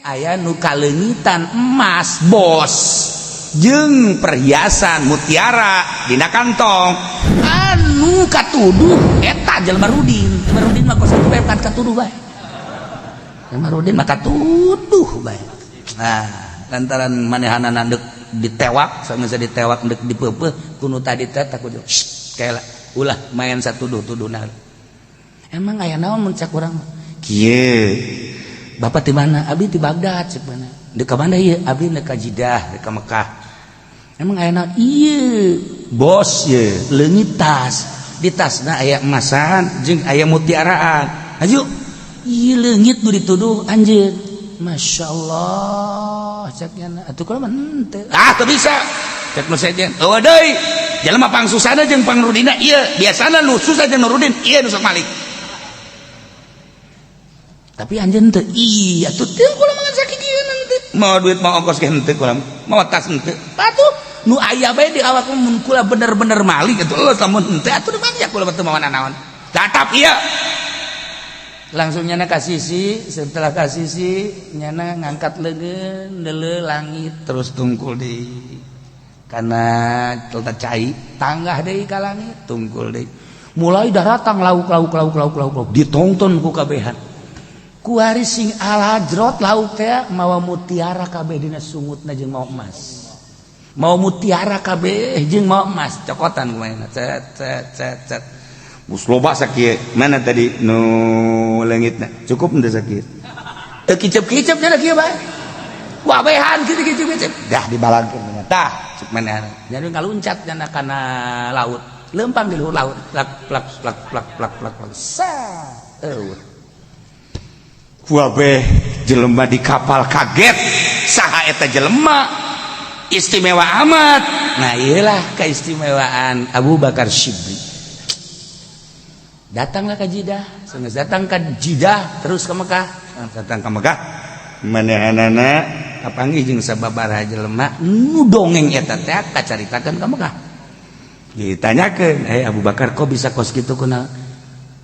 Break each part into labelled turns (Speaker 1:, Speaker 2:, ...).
Speaker 1: Aya nu kaleungitan emas bos jeung perhiasan mutiara dina kantong. Anu katuduh eta jelema Rudin. Jelema Rudin mah kos kitu bae kan katuduh bae. Jelema Rudin mah katuduh bae. Nah, lantaran manehanana deuk ditewak, sanggeus ditewak deuk dipeupeuh ku nu tadi teh takut kayak ulah main satuduh-tuduhna. Emang aya naon mun cak urang mah? Kieu. Bapak di mana? Abdi di Baghdad cek mana? Deuk ka mana ieu? Abdi deuk ka Jeddah, deuk ka Mekah. Emang aya naon? Ieu bos ye leungit tas. Di tasna aya emasan jeung aya mutiaraan. Aju ieu leungit nu dituduh anjeun. Masya Allah cek nya atuh kula mah henteu. Ah, teu bisa. Cek nu sejen. Eueuh deui. Jelema pangsusana jeung pangrudina ieu biasana nu susah jeung nu rudin ieu nu sok malik. Tapi anjeun teu iya atuh teu kula mah sakieu henteu. Mau duit mau ongkos ge henteu kula. Mau tas henteu. Atuh nu aya bae di awak mun kula bener-bener malik atuh eueuh lamun henteu atuh di mana kula teu mawa nanaon. Tatap ieu. Langsung nyana ka sisi, setelah ka sisi nyana ngangkat leungeun neuleuh langit terus tungkul di karena telta cai tanggah deui ka langit tungkul deui. Mulai daratang lauk lauk lauk lauk lauk lauk ditonton ku kabehan. Kuari sing alajrot lauk teh mawa mutiara kabeh dina sungutna jeung mawa emas. Mawa mutiara kabeh jeung mawa emas cokotan kumaha cet cet cet cet. Mus loba sakieu. Mana tadi nu leungitna? Cukup henteu sakieu? Teu kicep-kicep nya kieu bae. Wabehan kitu kicep-kicep. Dah dibalangkeun tah cek manehna. Jadi ngaluncat nya kana laut. Lempang di luhur laut. Plak plak plak plak plak plak plak. Sa. Eueuh. Wabeh jelema di kapal kaget. Saha eta jelema? Istimewa amat. Nah, iyalah keistimewaan Abu Bakar Siddiq. Datanglah ke Jeddah, sanggeus datang ke Jeddah terus ke Mekah. Datang ke Mekah, manehanana kapanggih jeung sababaraha jelema nu dongeng eta teh kacaritakeun ka Mekah. Ditanyakeun, "Eh Abu Bakar kok bisa kos kitu kunaon?"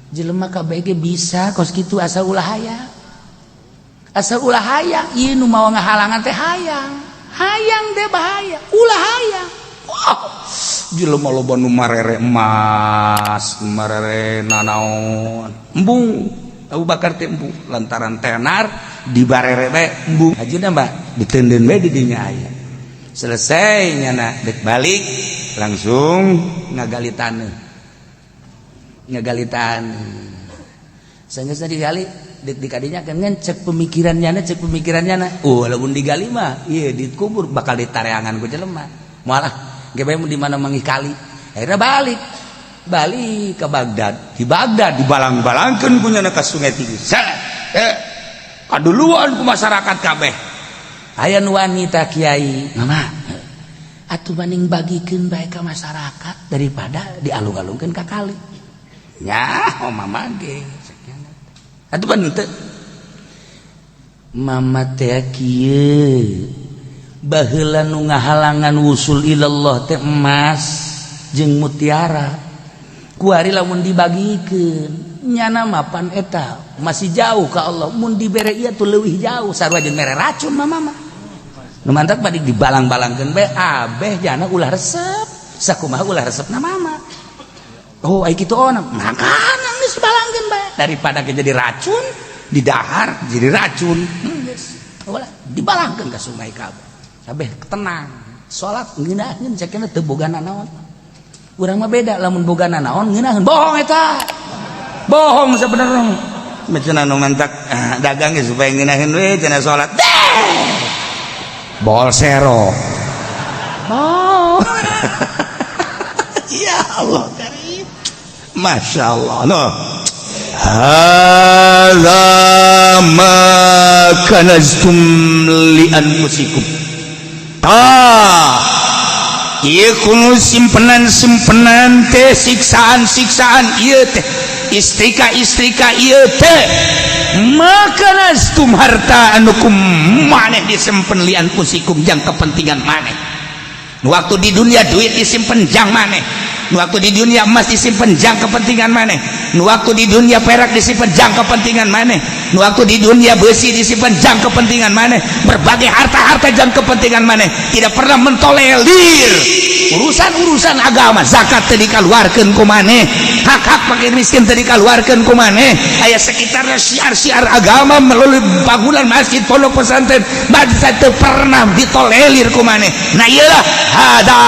Speaker 1: Jelema kabeh bisa kos kitu asal ulah hayang. Asal ulah hayang, ieu nu mawa ngahalangan teh hayang. Hayang teh bahaya, ulah hayang. Wah, jelema loba nu marere emas, marere nanaon. Embung Abu Bakar teh embung lantaran tenar dibarere bae embung. Hajuna mbak diteundeun bae di dinya aya. Selesai nyana dek balik langsung ngagali taneuh. Ngagali taneuh. Sanggeus digali dek dikadinya kan ngan cek pemikiran nyana cek pemikiran nyana. Oh, lamun digali mah ieu dikubur bakal ditareangan ku jelema. Malah ge bae di mana manggih kali. Akhirnya balik. Balik ke Baghdad. Di Baghdad dibalang-balangkeun ku nyana ka Sungai Tigris. Kaduluan ku masyarakat kabeh. Aya nu wanita kiai, mama. Atuh banding bagikeun bae ka masyarakat daripada dialung-alungkeun ka kali. Nya, oh mama ge. Atuh pan teu. Mama teh kieu. Baheula nu ngahalangan wusul ilallah teh emas jeung mutiara. Kuari lamun dibagikeun nyana mapan eta masih jauh ka Allah, mun dibere ieu tuh leuwih jauh sarua jeung mere racun mama mah. Nu mantak balik dibalang-balangkeun bae abeh jana ulah resep. Sakumaha ulah resepna mama. Oh, ai kitu ona makana geus balangkeun bae daripada jadi racun didahar jadi racun. Geus. Ulah dibalangkeun ka sungai kabeh. Kabeh tenang. Salat ngeunaheun cekna teu boga nanaon. Urang mah beda lamun boga nanaon ngeunaheun bohong eta. Bohong sebenarnya. Cenah nu mantak dagang ge supaya ngeunaheun we cenah salat. Bol sero. Oh. Ya Allah karim. Masya Allah. No. Hadza ma kanaztum li anfusikum. Ta. Ieu kuno simpenan-simpenan teh siksaan-siksaan ieu teh istrika-istrika ieu teh makanaztum harta anu ku maneh disimpen li anfusikum jang kepentingan maneh. Waktu di dunia duit disimpen jang maneh. Nu waktu di dunia emas disimpen jang kepentingan maneh, nu waktu di dunia perak disimpen jang kepentingan maneh, nu waktu di dunia besi disimpen jang kepentingan maneh, berbagai harta-harta jang kepentingan maneh, tidak pernah mentolerir urusan-urusan agama. Zakat teu dikaluarkeun ku maneh, hak-hak fakir miskin teu dikaluarkeun ku maneh. Aya sekitarnya syiar-syiar agama melalui bangunan masjid, pondok pesantren, madrasah, teu pernah ditolerir ku maneh. Nah, iyalah hada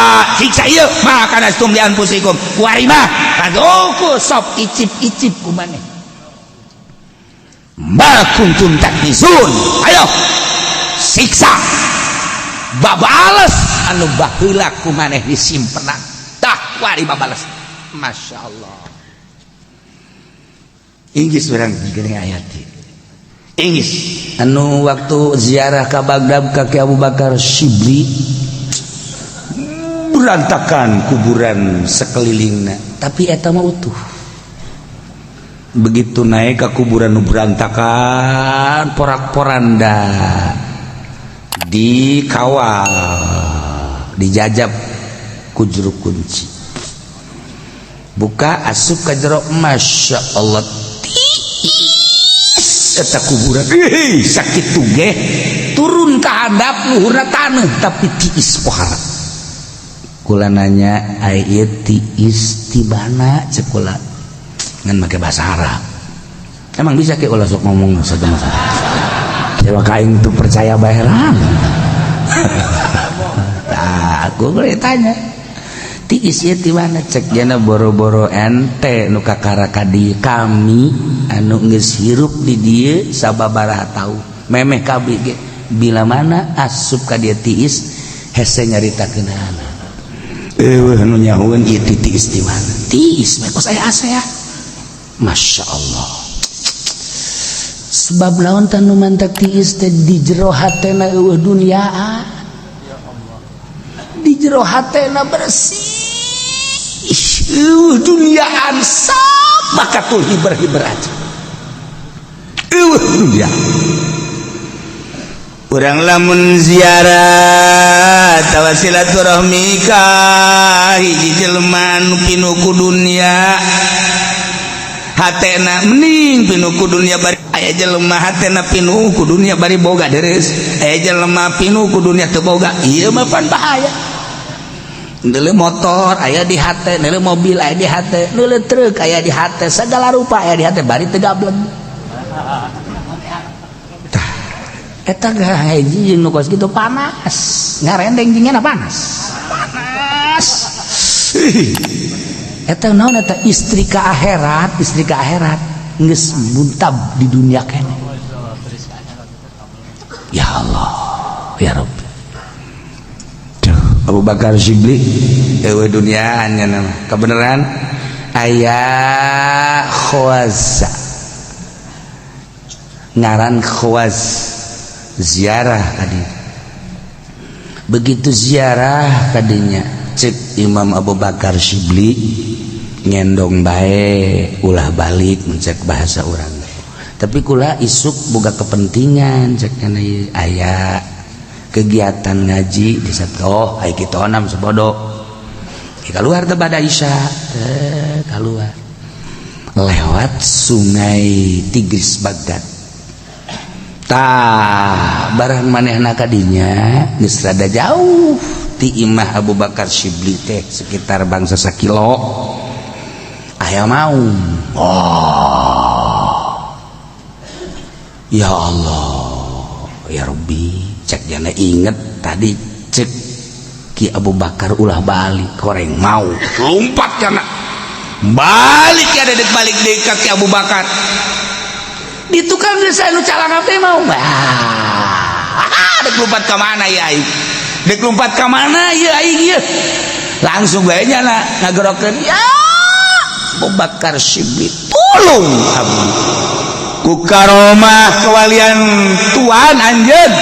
Speaker 1: siksa ieu ma kanaztum li anfusikum warima fadzuqu, sok icip-icip ku maneh ma kuntum taknizun. Ayo siksa babales anu baheula ku maneh disimpenan. Tah, wari babales. Masya Allah, Inggris urang geuning ayat Inggris anu waktu ziarah ka Baghdad ka Ki Abu Bakar Shibli, berantakan kuburan sekelilingna, tapi eta mah utuh. Begitu naik ke kuburan nu berantakan porak-poranda, dikawal, dijajab ku juru kunci, buka, asup ke jero, Masya Allah, tiis eta kuburan. Ih, sakitu ge turun ke hadap luhurna taneuh, tapi tiis pohara. Kula nanya, "Ai ieu tiis tibana?" Cek kula ngan make bahasa Arab. Emang bisa ke ulah sok ngomong sagama. Coba kain tuh percaya baheran. Nah, aku boleh tanya, tiis ieu ti mana? Cek jana, boro-boro ente nu kakara ka dieu, kami anu geus hirup di dieu sababaraha taun memeh kabeh ge bila mana asup ka dieu tiis hese nyaritakeunana. Eueuh nu nyahoeun ieu tiis di mana. Tiis mah kos aya AC ya. Masya Allah, sebab naon tah nu mantak tiis teh? Di jero hatena eueuh dunia, di jero hatena bersih, eueuh duniaan, sabakatul hiber-hiber aja, eueuh dunia. Urang lamun ziarah tawa silaturahmi ka hiji jelema anu pinuh ku dunia, hatena mending pinuh ku dunia bari aya jelema hatena pinuh ku dunia bari boga deres, aya jelema pinuh ku dunia teu boga. Ieu mah pan bahaya. Neuleuh motor aya di hate, neuleuh mobil aya di hate, neuleuh truk aya di hate, segala rupa aya di hate bari teu gableng. Tah, eta hiji jeung nu kos kitu panas ngarendeng jeung panas panas. Eta naon eta? Istri ka akhirat, istri ka akhirat geus buntab di dunia kene. Ya Allah, ya Rabbi. Duh, Abu Bakar Shibli eueuh duniaan nya nama kebenaran. Aya Khwaza, ngaran Khwaz, ziarah tadi. Begitu ziarah tadinya, cek Imam Abu Bakar Shibli, ngendong bae, ulah balik. Mencek bahasa orang, tapi kula isuk boga kepentingan, cek aya kegiatan ngaji di saat. Oh, ai kitu enam sebodo keluar teh pada Isya teh, keluar lewat sungai Tigris Baghdad. Tah, barang manehna kadinya geus rada jauh ti imah Abu Bakar Shibli teh, sekitar bangsa sakilo, aya maung. Oh ya Allah, ya Rabbi, cek jana, inget tadi cek Ki Abu Bakar ulah balik, koreng mau lompat jana balik ya, dedek balik deui ka Ki Abu Bakar di tukang desa nu calangap teh mau. Ah, dek lompat ka mana ya aing? Dek lompat ka mana ya aing ieu? Langsung bae nya ngagerokeun, "Ya Abu Bakar Shibli, tolong abdi ku karomah kewalian tuan anjeun,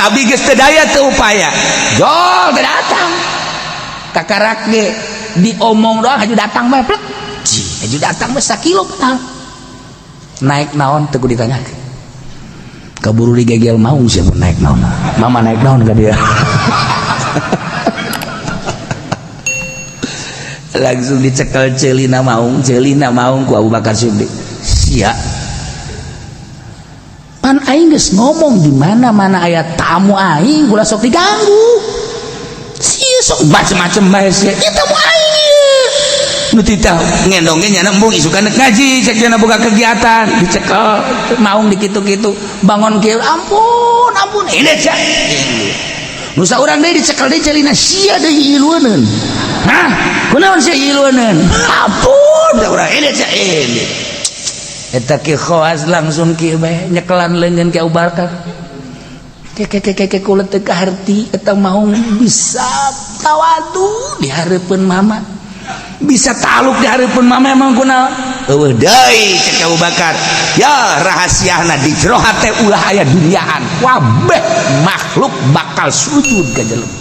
Speaker 1: abdi geus teu daya teu upaya." Jol teu datang kakarak ge diomong doang, haju datang bae plek. Haju datang bae sakilo padahal. Naik naon teu kudu ditanyakeun, kaburu digegel maung. Siapa naik naon? Mama naik naon ka dia? Langsung dicekel ceulina maung, ceulina maung ku Abu Bakar Siddiq. Sia, pan aing geus ngomong di mana-mana aya tamu aing ulah sok diganggu. Sia sok macem-macem bae sia. Ieu tamu aing ieu. Nu titah ngendong ge nyana embung isukan rek ngaji cek cenah boga kegiatan. Dicekel maung dikitu-kitu, bangun kieu, ampun ampun ini sia. Nu saurang deui dicekel deui ceulina, sia deui ilueuneun. Hah? Kunaon sia ilueuneun? Ampun urang ini sia ini. Eta ki khawas langsung kieu bae nyekelan leungeun ki Abu Bakar. Ke ke ke ke kula teu kaharti eta maung bisa tawadu di hareupeun mama. Bisa taluk di hareupeun mama emang kunaon? Eueuh deui cek Abu Bakar. Ya rahasiana di jero hate ulah aya duniaan. Kabeh makhluk bakal sujud ka jelema.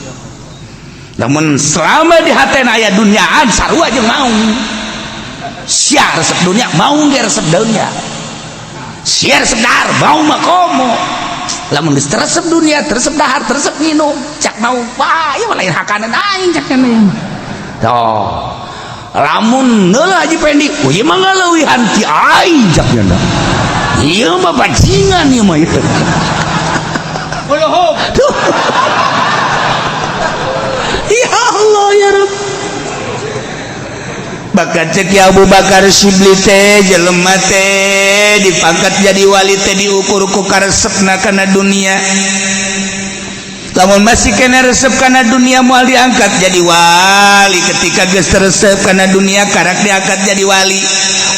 Speaker 1: Namun selama di hatena aya duniaan sarua jeung maung. Sia resep dunia, maung ge resep dunia. Sia resep dahar, maung mah komo. Lamun geus teresep dunia, teresep dahar, teresep minum, cak maung, wah ieu mah lain hakanan aing cak cenah. Tuh. Lamun neula Haji Pendi, oh ieu mah ngaleuwihan ti aing cak cenah. Ieu mah bajingan ieu mah ieu. Tuh. Ya Allah ya Rabb. Bahkan cek ya Abu Bakar Syibli teh jelema teh dipangkat jadi wali teh diukur ku karesepna kana dunia. Lamun masih kena resep kana dunia moal diangkat jadi wali. Ketika geus teresep kana dunia karak diangkat jadi wali.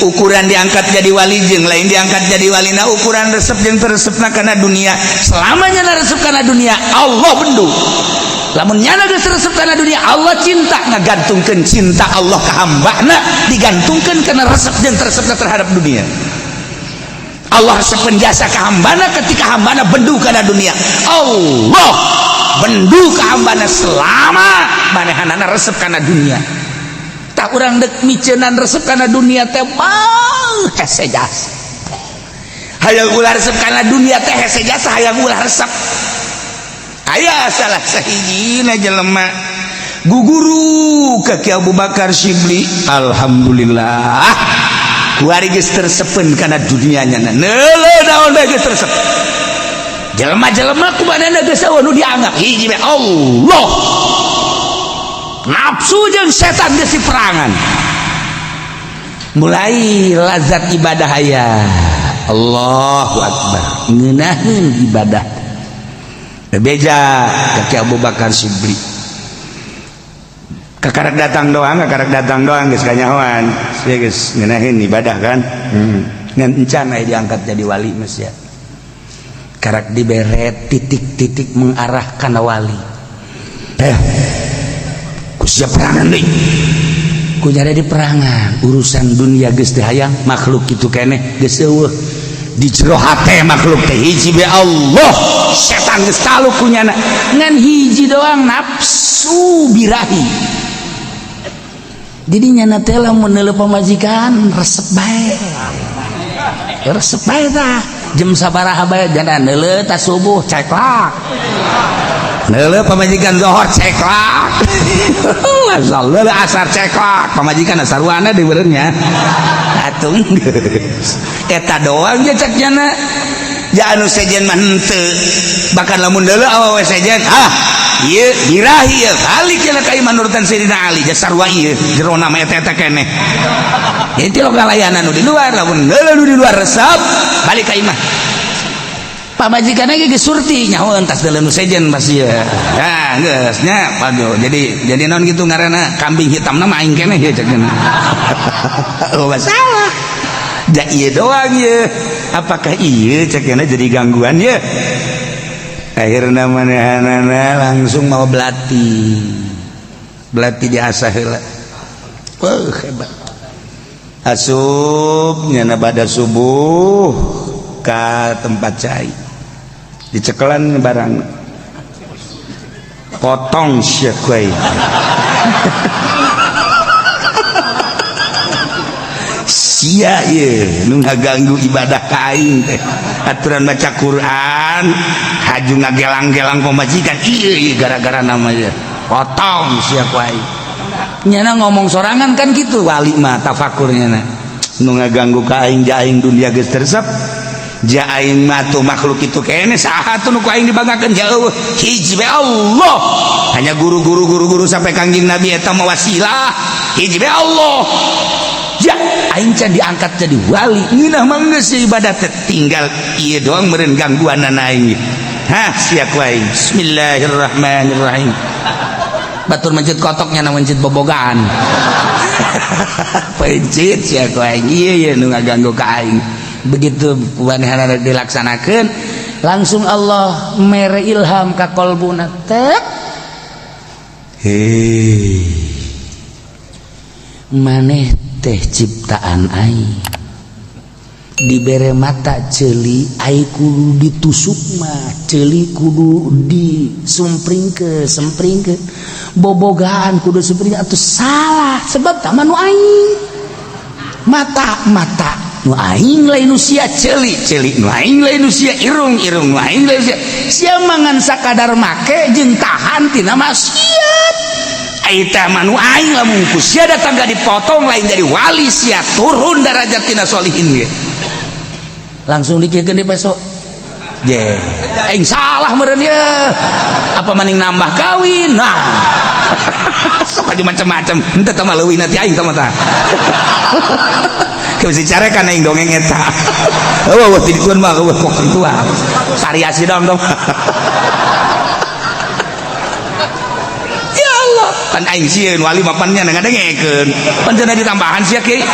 Speaker 1: Ukuran diangkat jadi wali jeung lain diangkat jadi wali na ukuran resep jeung teresepna kana dunia. Selamanya na resep kana dunia Allah bendu. Lamun nyana geus resep kana dunia Allah cinta, ngagantungkeun cinta Allah ka hambana digantungkeun kana resep jeung teresepna terhadap dunia. Allah resep jasa ka hambana ketika hambana bendu kana dunia. Allah bendu ka hambana selama manehanana resep kana dunia. Tak urang dek miceunan resep kana dunia teh mah hese jasa. Hayang ulah resep kana dunia teh hese jasa, hayang ulah resep. Aya salah sahijina jelema guguru ka Ki Abu Bakar Syibli, alhamdulillah kuari geus tersepeun kana dunia nyana. Neuleuh naon bae geus teresep. Jelema-jelema ku manehna geus eueuh nu dianggap hiji bae Allah. Nafsu jeung setan geus diperangan. Mulai lazat ibadah aya. Allahu akbar. Ngeunaheun ibadah. Beja ka Abu Bakar Syibli. Kakarak datang doang, kakarak datang doang geus kanyahoan. Sia geus ngeunaheun ibadah kan. Ngan encan aya diangkat jadi wali mah sia. Karak dibere titik-titik mengarah kana wali. Ku sia perangan deui. Ku nyari di perangan, urusan dunia geus teu hayang, makhluk kitu keneh geus eueuh. Di jero hate makhluk teh hiji be Allah, setan geus taluk ku nyana. Ngan hiji doang nafsu birahi. Jadi nyana teh lamun neuleuh pamajikan resep bae. Resep bae tah. Jam sabaraha bae jana neuleuh ta subuh ceklak. Neuleuh pamajikan zohor ceklak. Asal leuleuh asar ceklak, pamajikan sarwana dibeureunnya. Atuh geus. Eta doang ge cek nyana. Ja anu sejen mah henteu. Bahkan lamun neuleuh awewe sejen, ah ieu birahi ieu balik cenah ka imah nurutan Sayyidina Ali ja sarua ieu jerona mah eta eta keneh. Jadi lo ngalayanan nu di luar, lamun neuleuh nu di luar resep balik ka imah. Pamajikan ge geus surti nyaho entas deuleu nu sejen pasti ya. Nah, geus nya waduh jadi naon kitu ngaranna kambing hitamna mah aing keneh ieu cek cenah. Oh masalah. Ja ieu doang ieu. Apakah ieu cek cenah jadi gangguan ieu? Akhirna manehanana langsung mau belati. Belati diasah heula. Wah hebat. Asup nyana pada subuh ka tempat cai. Dicekelan barang potong sia kuai. Sia ieu nu ngaganggu ibadah ka aing teh. Aturan baca Quran haju ngagelang-gelang pamajikan ieu ieu gara-gara namanya potong sia kuai. Nyana ngomong sorangan kan gitu, wali mah tafakurnya na. Nu ngaganggu ka aing, ja aing dunia geus teresep. Ja aing mah tuh makhluk itu kene saha tuh nu ku aing dibanggakeun? Jauh, hiji be Allah. Hanya guru-guru, guru-guru sampai Kangjeng Nabi eta mah wasilah. Hiji be Allah. Ja aing can diangkat jadi wali, ngeunah mah geus ibadah teh, tinggal ieu doang meureun gangguanana aing. Hah, sia ku aing. Bismillahirrahmanirrahim. Batur mencit kotoknya na mencit bobogaan. Pencit sia ku aing. Ieu ieu nu ngaganggu ka aing. Begitu manehna dilaksanakeun, langsung Allah mere ilham ka kolbuna tek. Hei, maneh teh ciptaan aing, dibere mata ceuli ai kudu ditusuk mah, ceuli kudu disumpringkeun, sempringkeun, bobogaan kudu sumpring atuh. Salah, sebab tah nu aing, mata mata nu aing lain nu sia, ceuli ceuli nu aing lain nu sia, irung irung nu aing lain sia. Sia mangan sakadar make jeung tahan tina maksiat. Eta mah nu aing. Lamun ku sia datang gak dipotong, lain jadi wali sia, turun derajat tina solihin ge. Langsung dikiekeun di besok je, aing salah meureun ye, apa maning nambah kawin. Nah, sok aja macam-macam, henteu tah mah leuwih nanti aing sama tah. Mesti carekan aing dongeng eta. Eueuh, ti dituan mah eueuh kok kitu, variasi dong dong. Ya Allah, kan aing sieun wali mapannya ngadengekeun. Pan cenah ditambahan sia kiai.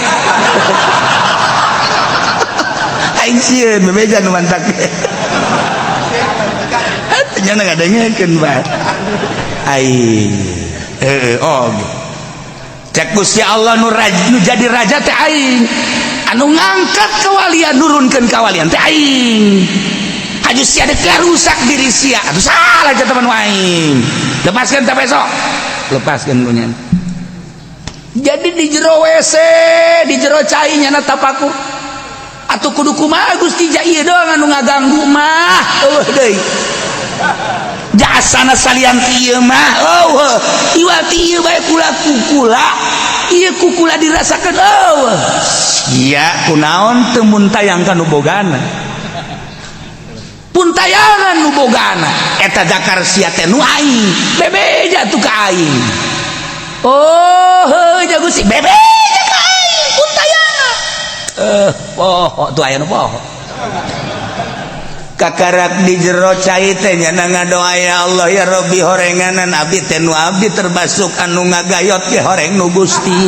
Speaker 1: Aing sieun bebeja nu mantak. Nya ngadengekeun bae. Ai heeh, oh. Cek Gusti Allah, nu, nu jadi raja teh aing, anu ngangkat kewalian, nurunkeun kawalian teh aing. Haju sia dek rusak diri sia atuh, salah cenah teman aing. Lepaskan teh besok, lepaskan punya. Jadi di jero WC, di jero cai, nyana tapakur atuh, kudu kumaha Gusti? Ja ieu doang anu ngaganggu mah, eueuh deui. Jasana salian ti ieu mah eueuh, iwal ti ieu bae kula kukula ieu kukula dirasakeun eueuh. Sia kunaon teu mun tayang ka nu bogana? Pun tayangan nu bogana eta dakar sia teh nu aing, bebeja tuh ka aing. Oh heuh, ja Gusti, bebeja ka aing pun tayangan. Eh, poho tuh, aya nu poho. Kakarak di jero cai teh nyana ngadoa, "Ya Allah, ya Rabbi, horenganan abdi teh nu abdi terbasuk anu ngagayot ge horeng nu Gusti,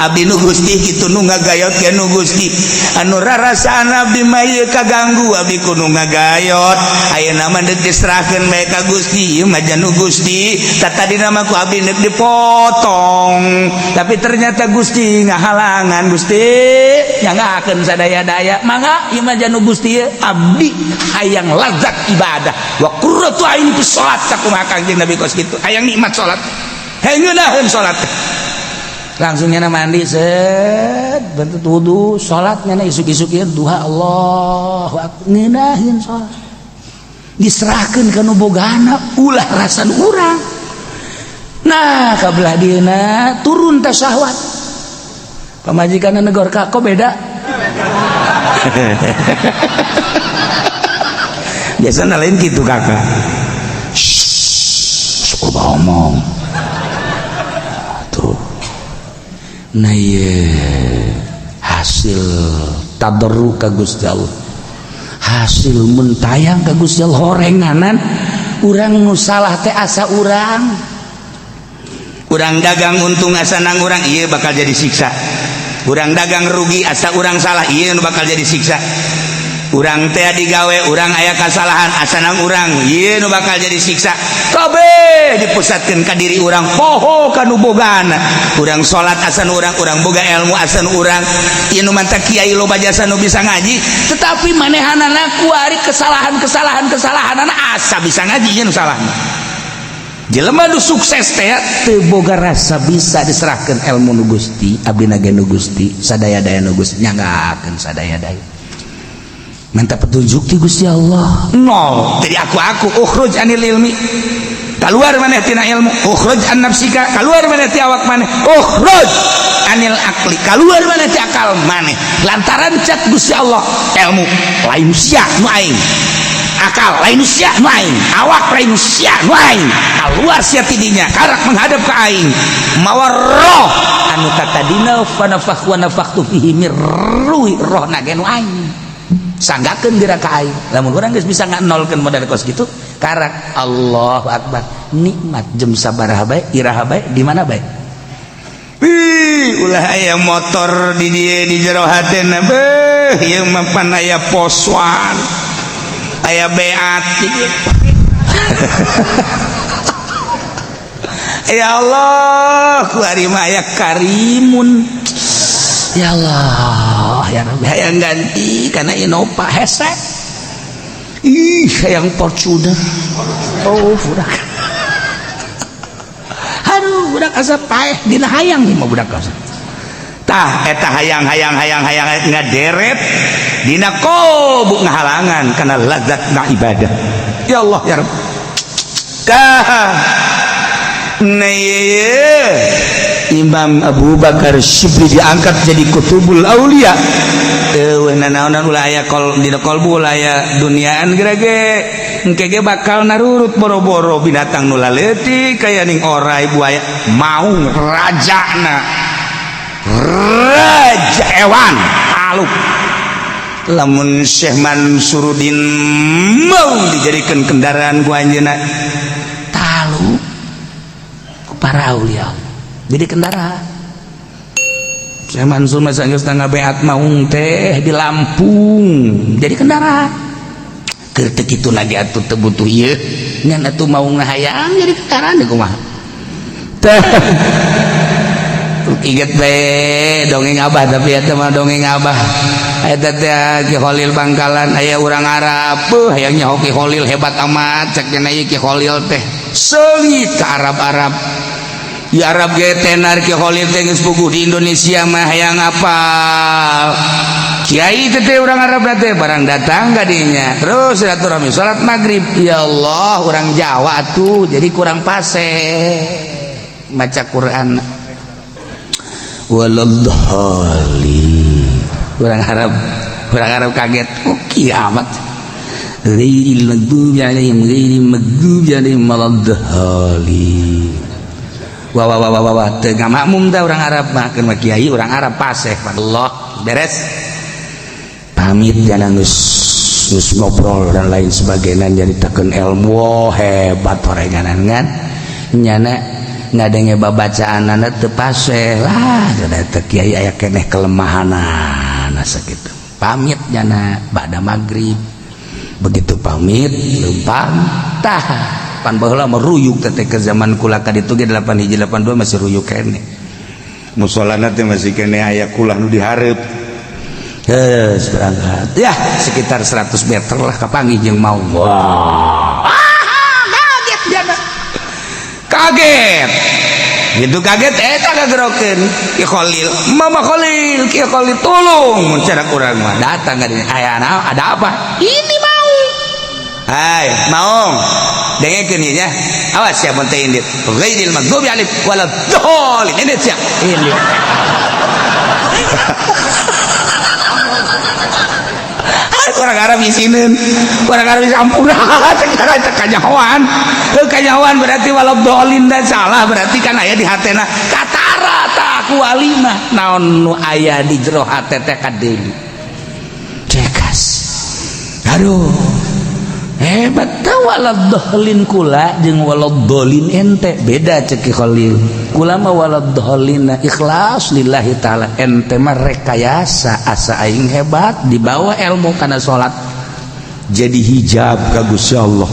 Speaker 1: abdi nu Gusti kitu, nu ngagayot ge nu Gusti, anu rarasaan abdi mah ieu kaganggu abdi ku nu ngagayot. Ayeuna mah deuk diserahkeun bae ka Gusti, ieu mah nu Gusti. Tatadina mah ku abdi deuk dipotong, tapi ternyata Gusti ngahalangan. Gusti nyanggakeun sadaya-daya, mangga ieu mah nu Gusti ieu. Abdi hayang lazat ibadah, wa qurratu aini fi salat." Sakumaha Kangjeng Nabi kos kitu, hayang nikmat salat, hayang ngeunaheun salat. Langsung nyana mandi, set, bentuk wudu, salat. Nyana isuk-isuk ieu duha, Allahu akbar, ngeunaheun salat. Diserahkeun ka nu bogana, ulah rasan urang. Nah, kabelah dieuna turun teh syahwat, pamajikan negor, "Kak, kok beda?" Biasanya lain gitu, "Kakak, sok ngomong tuh." Nah, iya, hasil tadarru ka Gusti Allah, hasil mentayang ka Gusti Allah, horenganan urang nu salah teh asa urang. Urang dagang untung asa nang urang, iya bakal jadi siksa. Urang dagang rugi asa urang salah, iya nu bakal jadi siksa. Urang teh digawe, urang aya kasalahan asa nang urang, ieu nu bakal jadi siksa. Kabeh dipusatkeun ka diri urang, poho ka nu bogana. Urang salat asa nu urang, urang boga ilmu asa nu urang, ieu nu mantak kiai loba jasa nu bisa ngaji, tetapi manehanana kuari kesalahan-kesalahan kesalahanana asa bisa ngaji. Ieu nu salahna jelema nu sukses teh teu boga rasa bisa diserahkeun ilmu nu Gusti, abdi ge nu Gusti, sadaya-daya nu Gusti, nyanggakeun sadaya-daya, minta petunjuk ti Gusti Allah. Nol, jadi aku ukhruj anil ilmi. Keluar maneh tina ilmu. Ukhruj an nafsika, keluar maneh ti awak maneh. Ukhruj anil akli, keluar maneh ti akal maneh. Lantaran cek Gusti Allah, ilmu lain sia nu aing, akal lain sia nu aing, awak lain sia nu aing. Keluar sia tidinya, karak menghadap ke aing, mawa roh anu tatadina fanafakh wa nafakhtu fihi mir ruhi, roh na ge nu aing, sanggakeun geura ka aing. Lamun urang geus bisa nganolkeun modal kos kitu, karak Allahu akbar, nikmat. Jam sabaraha bae, iraha bae, di mana bae. Wih, ulah aya motor di dieu di jero hatena, beuh, ieu mah pan aya poswan, aya beat. Ya Allah, ku ari mah aya Karimun. Ya Allah, ya Rabbi, hayang ganti karena Innova hese. Ih, hayang Fortuner. Oh, budak. Aduh, budak asa paeh dina hayang mah budak asa. Tah, eta hayang hayang hayang hayang ngaderet dina kolbu, ngahalangan karena lazat na ibadah. Ya Allah, ya Rabb. Tah. Nah, Imam Abu Bakar Syibli diangkat jadi Kutubul Aulia. Eueuh nanaonan, ulah aya kol dina kolbu, ulah aya duniaan gerage. Engke ge bakal narurut boro-boro binatang nu laleutik kaya ning orai, buaya, maung rajana, raja hewan taluk. Lamun Syekh Mansurudin mau dijadikan kendaraan ku anjeunna, taluk ku para aulia jadi kendaraan. Syekh Mansur masa geus ngabeat maung teh di Lampung jadi kendaraan. Keur teu kitu lagi atuh, teu butuh ieu ngan atuh maung hayang jadi kendaraan di kumaha. Teh inget bae dongeng abah, tapi eta mah dongeng abah eta teh Ki Kholil Bangkalan. Aya urang Arab, beuh, hayang nyaho Ki Kholil hebat amat. Cek cenah ieu Ki Kholil teh seungit ka Arab-Arab. Di Arab ge tenar Ki Kholil teh geus puguh di Indonesia mah, hayang apal kiai teh. Teh urang Arab teh barang datang ka dinya, terus silaturahmi, salat maghrib. Ya Allah, urang Jawa tuh jadi kurang paseh maca Quran, waladhdallin. Orang Arab, orang Arab kaget, oh, kiamat, ghairil maghdubi alaihim, ghairil maghdubi alaihim waladdallin. Wah wah wah wah wah, teu ngamakmum teh orang Arab mah. Keun mah kiai orang Arab paseh. Allah, beres pamit, jangan geus geus ngobrol dan lain sebagainya, nyaritakeun ilmu. Oh, hebat horenganan kan nyana ngadenge babacaanana teu paseh lah teu kiai, aya keneh kelemahanana sakitu. Pamit nyana ba'da maghrib. Begitu pamit lempang, tah pan baheula mah ruyuk teh ke zaman kula ka ditu ge 8 hiji 82 masih ruyuk keneh. Musolana teh masih keneh aya kulah nu dihareup. Geus berangkat ya, sekitar 100 meter lah, kapanggih jeung maung. Wah, kaget jana, kaget gitu, kaget eta kagerokeun, Ki Khalil, Mama Khalil, Ki Khalil, tolong. Mun cara urang mah datang ka dinya, aya naon, ada apa ini mau? Hai maung, dengekeun ieu nya, awas sia mun teu indit, ghairil maghdubi alaihim waladdallin, indit sia, indit. Orang Arab isineun, orang Arab bisa ampun, sekarang kanyahoan. Heuh, kanyahoan berarti waladdallin dan salah berarti kan aya di hatena katara. Tah, ku wali mah naon nu aya di jero hate teh kadeuli cekas. Aduh, hebat teh waladdallin. Kula jeung waladdallin ente beda, cek Ki Khalil. Kula mah waladdallin ikhlas lillahi taala, ente mah rekayasa asa aing hebat, dibawa ilmu kana salat jadi hijab ka Gusti Allah.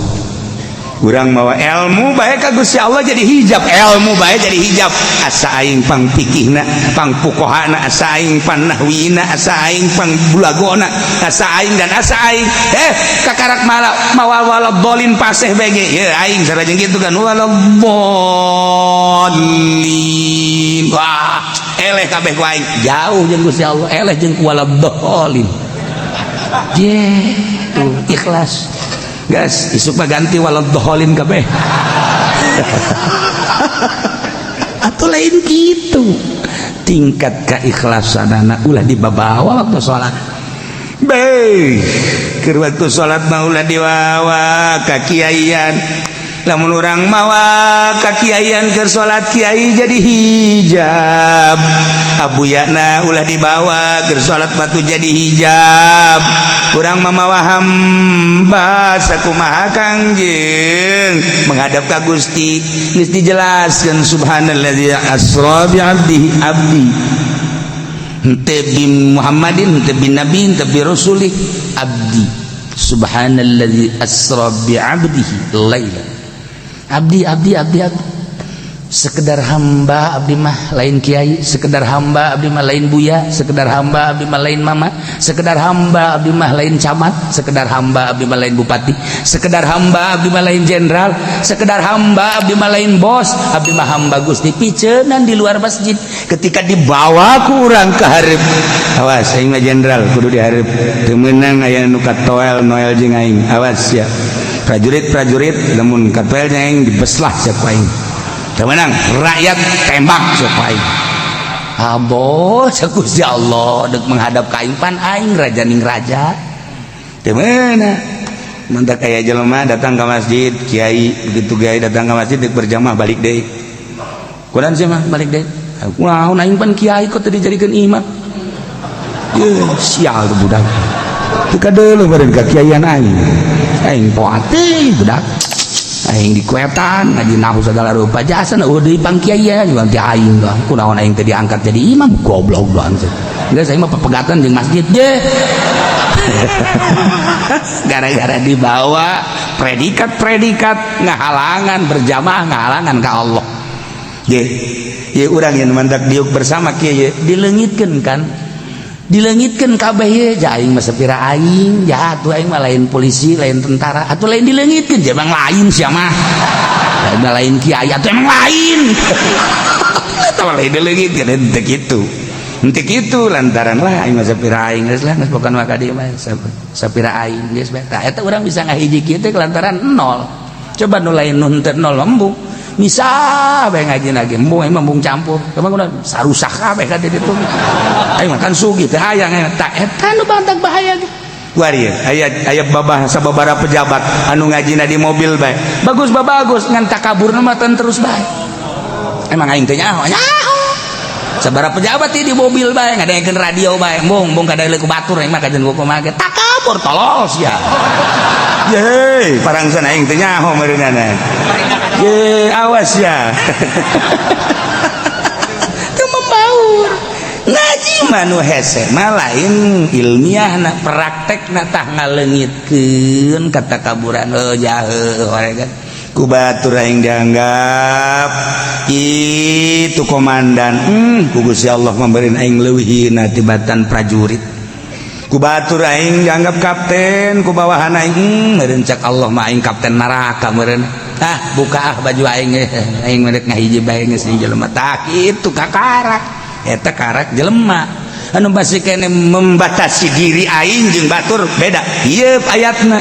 Speaker 1: Urang mawa ilmu bae ka Gusti Allah jadi hijab, ilmu bae jadi hijab, asa aing pang pikihna, pang pukohana, asa aing pan nahwina, asa aing pang bulagona, asa aing dan asa aing. Eh, kakarak malah mawa waladdallin paseh bege ya aing sarajeng kitu kan, waladdallin. Wah, eleh kabeh ku aing, jauh jeung Gusti Allah, eleh jeung ku waladdallin. Ye, tuh ikhlas. Gas, isuk mah ganti waladdallin kabeh. Atau lain gitu, tingkat keikhlasan ulah dibawa waktu sholat. Baik, keur waktu sholat mah ulah dibawa kakiaian. Lamun urang mawa kakiaian keur salat, kiai jadi hijab. Abuyana ulah dibawa keur salat, batu jadi hijab. Urang mamawa hamba sakumaha Kangjeng menghadap ka Gusti. Geus dijelaskeun, subhanalladzi asra bi abdihi, abdi henteu bi Muhammadin, henteu bi nabi, henteu bi rasulih, abdi. Subhanalladzi asra bi abdihi laila, abdi, abdi, abdi, abdi, sekedar hamba abdi mah, lain kiai, sekedar hamba abdi mah, lain buya, sekedar hamba abdi mah, lain mama, sekedar hamba abdi mah, lain camat, sekedar hamba abdi mah, lain bupati, sekedar hamba abdi mah, lain jenderal, sekedar hamba abdi mah, lain bos. Abdi mah hamba Gusti. Piceunan di luar masjid ketika dibawa ku urang ke hareup, awas, aing mah jenderal, kudu di hareup, teu meunang aya nu katoel noel jeung aing. Awas ya prajurit-prajurit, lamun katoel jeung aing dibeslah siap aing. Teu meunang rakyat, tembak siap aing. Abo cek Gusti Allah dek menghadap ka aing, pan aing raja ning raja. Teu meunang. Mantak aya jelema datang ke masjid, kiai, begitu kiai datang ke masjid dek berjamaah, balik deui. Kunaon sih mah balik deui? Kunaon, aing pan kiai, kok teu dijadikeun imam? Ye, sial tuh budak. Teu kadeuleu beureun ka kiaian aing. Aing poa teh budak. Aing dikuetan ngaji nahu segala rupa jasa eueuh deui pang kiai juga ti aing doang. Kunaon aing teh diangkat jadi imam, goblok doang sih. Geus, aing mah pepegatan jeung masjid ge. Gara-gara dibawa predikat-predikat ngahalangan berjamaah, ngahalangan ka Allah. Ye, ye urang yang mandak diuk bersama kieu dileungitkeun kan. Dileungitkeun kabeh ye, ja aing mah sapira aing, ja atuh aing mah lain polisi, lain tentara, atuh lain dileungitkeun, ja emang lain sia mah. Lain lain kiai atuh emang lain. Eta mah lain dileungitkeun, henteu kitu. Henteu kitu lantaran lah aing mah sapira aing geus lah, geus bukan maka dieu mah sapira aing geus bae. Tah eta urang bisa ngahiji kieu teh lantaran nol. Coba nu lain nu henteu nol embung. Bisa bae ngaji lagi embung, aing mah embung campur. Emang udah sarusak kabeh ka ditu. Aing mah kan sugih teh hayang tah eta nu bantak bahaya ge. Kuari aya aya babah sababaraha pejabat anu ngajina di mobil bae. Bagus bagus ngan takaburna mah terus bae. Emang aing teh nyaho nyaho. Sabaraha pejabat di mobil bae ngadengekeun radio bae, embung embung kadang ku batur aing mah kajen kumaha ge takabur tolol sia. Ye, parangsan aing teh nyaho meureunana. Ye, awas ya. Teu membaur. Ngaji mah nu hese mah lain ilmiah na praktek na tah ngaleungitkeun katakaburan heuh jahe kan. Ku batur aing dianggap itu komandan. Ku Gusti Allah memberi aing leuwih tibatan prajurit. Ku batur aing dianggap kapten, ku bawahan aing meureun cek Allah mah aing kapten neraka meureun. Ah, buka ah baju aing, aing merek ngahiji bae geus jelema. Tah kitu kakarak. Eta karak jelema anu masih kene membatasi diri aing jeung batur beda. Ieu ayatna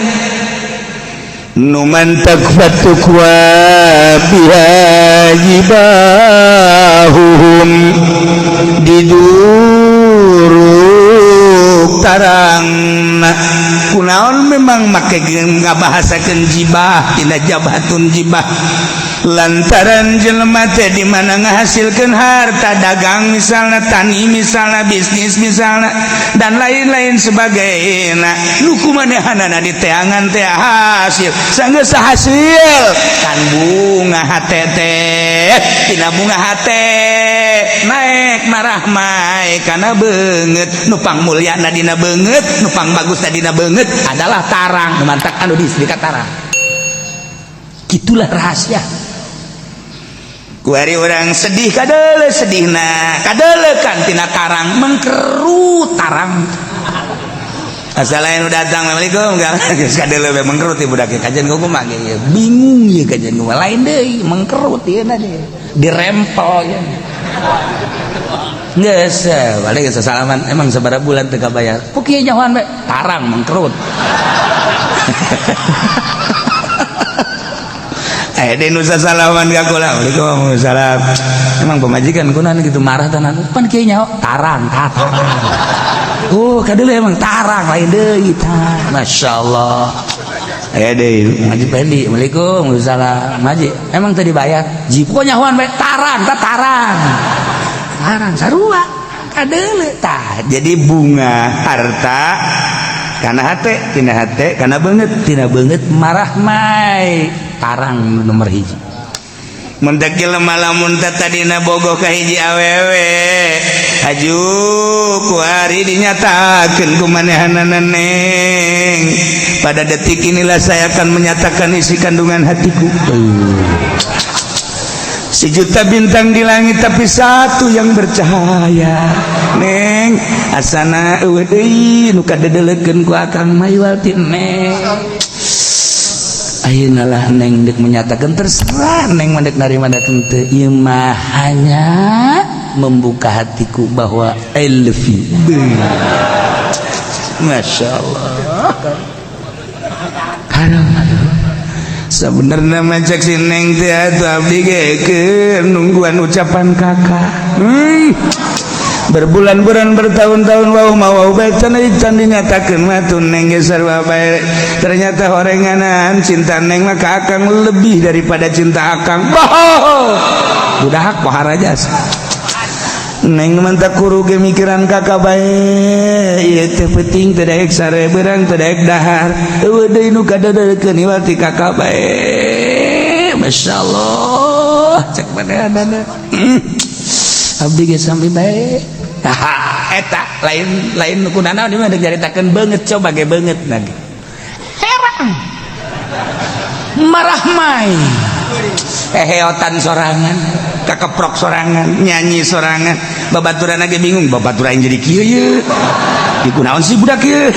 Speaker 1: nu mantak fatukwa biha jibahuhum diduruk tarang. Kunaon memang make ngabahasakeun jibah tina jabhatun jibah, lantaran jelema teh di mana ngahasilkeun harta, dagang misalnya, tani misalnya, bisnis misalnya, dan lain-lain sebagainya, nu kumanehanana di teangan teh hasil sanggeus hasil kan bunga hate teh, tina bunga hate naek marahmai kana beungeut. Nu pang mulyana dina beungeut, nu pang bagusna dina beungeut adalah tarang. Nu mantak anu di tarang. Gitulah rahasia. Kuari orang sedih kadele, sedihna kadele kan tina tarang mengkerut tarang. Asal lain udah datang, assalamualaikum, geus kadele we mengkerut ieu budak kajian kumaha ge bingung ieu kajian kumaha, lain deui mengkerut ieu na deui dirempel ieu. Geus balik geus salaman, emang sabaraha bulan teu kabayar ku kieu nyahoan bae tarang mengkerut. Aya deui nu sasalaman ka kula, "Waalaikumsalam." Emang pamajikan kunaon gitu marah tanah pan kieu nyaho tarang tah tarang. Oh, kadeuleu emang tarang lain deui tah. Masya Allah. Aya deui ngaji Pendi, "Assalamualaikum." "Waalaikumsalam." Ngaji, emang tadi bayar? Ji, pokoknya nyahoan bae tarang tah tarang. Tarang sarua kadeuleu tah. Jadi bunga harta kana hate, tina hate kana beungeut, tina beungeut marah mai tarang nomor hiji. Mun teh jelema lamun teh tadina bogoh ka hiji awewe, haju kuari dinyatakeun ku manehanana, "Neng, pada detik inilah saya akan menyatakan isi kandungan hatiku. Sejuta bintang di langit, tapi satu yang bercahaya. Neng, asana eueuh deui nu kadedelekeun ku akang mah iwal ti neng. Ayeuna lah neng dek menyatakan, terserah neng mah dek narima dek henteu. Ieu mah hanya membuka hatiku bahwa I love you." Masya Allah. Aduh, aduh. Sebenarnya mah cek si neng teh atuh abdi ge keur nungguan ucapan kakak. Berbulan-bulan, bertahun-tahun, wau mau bae can can dinyatakeun mah tuh neng ge sarua bae. Ternyata horenganan cinta neng mah ka akang lebih daripada cinta akang. Boh, budak pohara jas. Neng mah tak kuru ge mikiran kakak bae. Ieu teh penting teu daek sare, beurang teu daek dahar, eueuh deui nu kadeudekeun iwal ti kakak bae. Masyaallah, cek manehna, abdi ge sampai bae. Eta lain lain ku nanaon ieu mah dicaritakeun beungeut, coba ge beungeut lagi herang marah mai heheotan sorangan, kakeprok sorangan, nyanyi sorangan, babaturan lagi bingung, babaturan jadi kieu ye di kunaon sih budak ieu,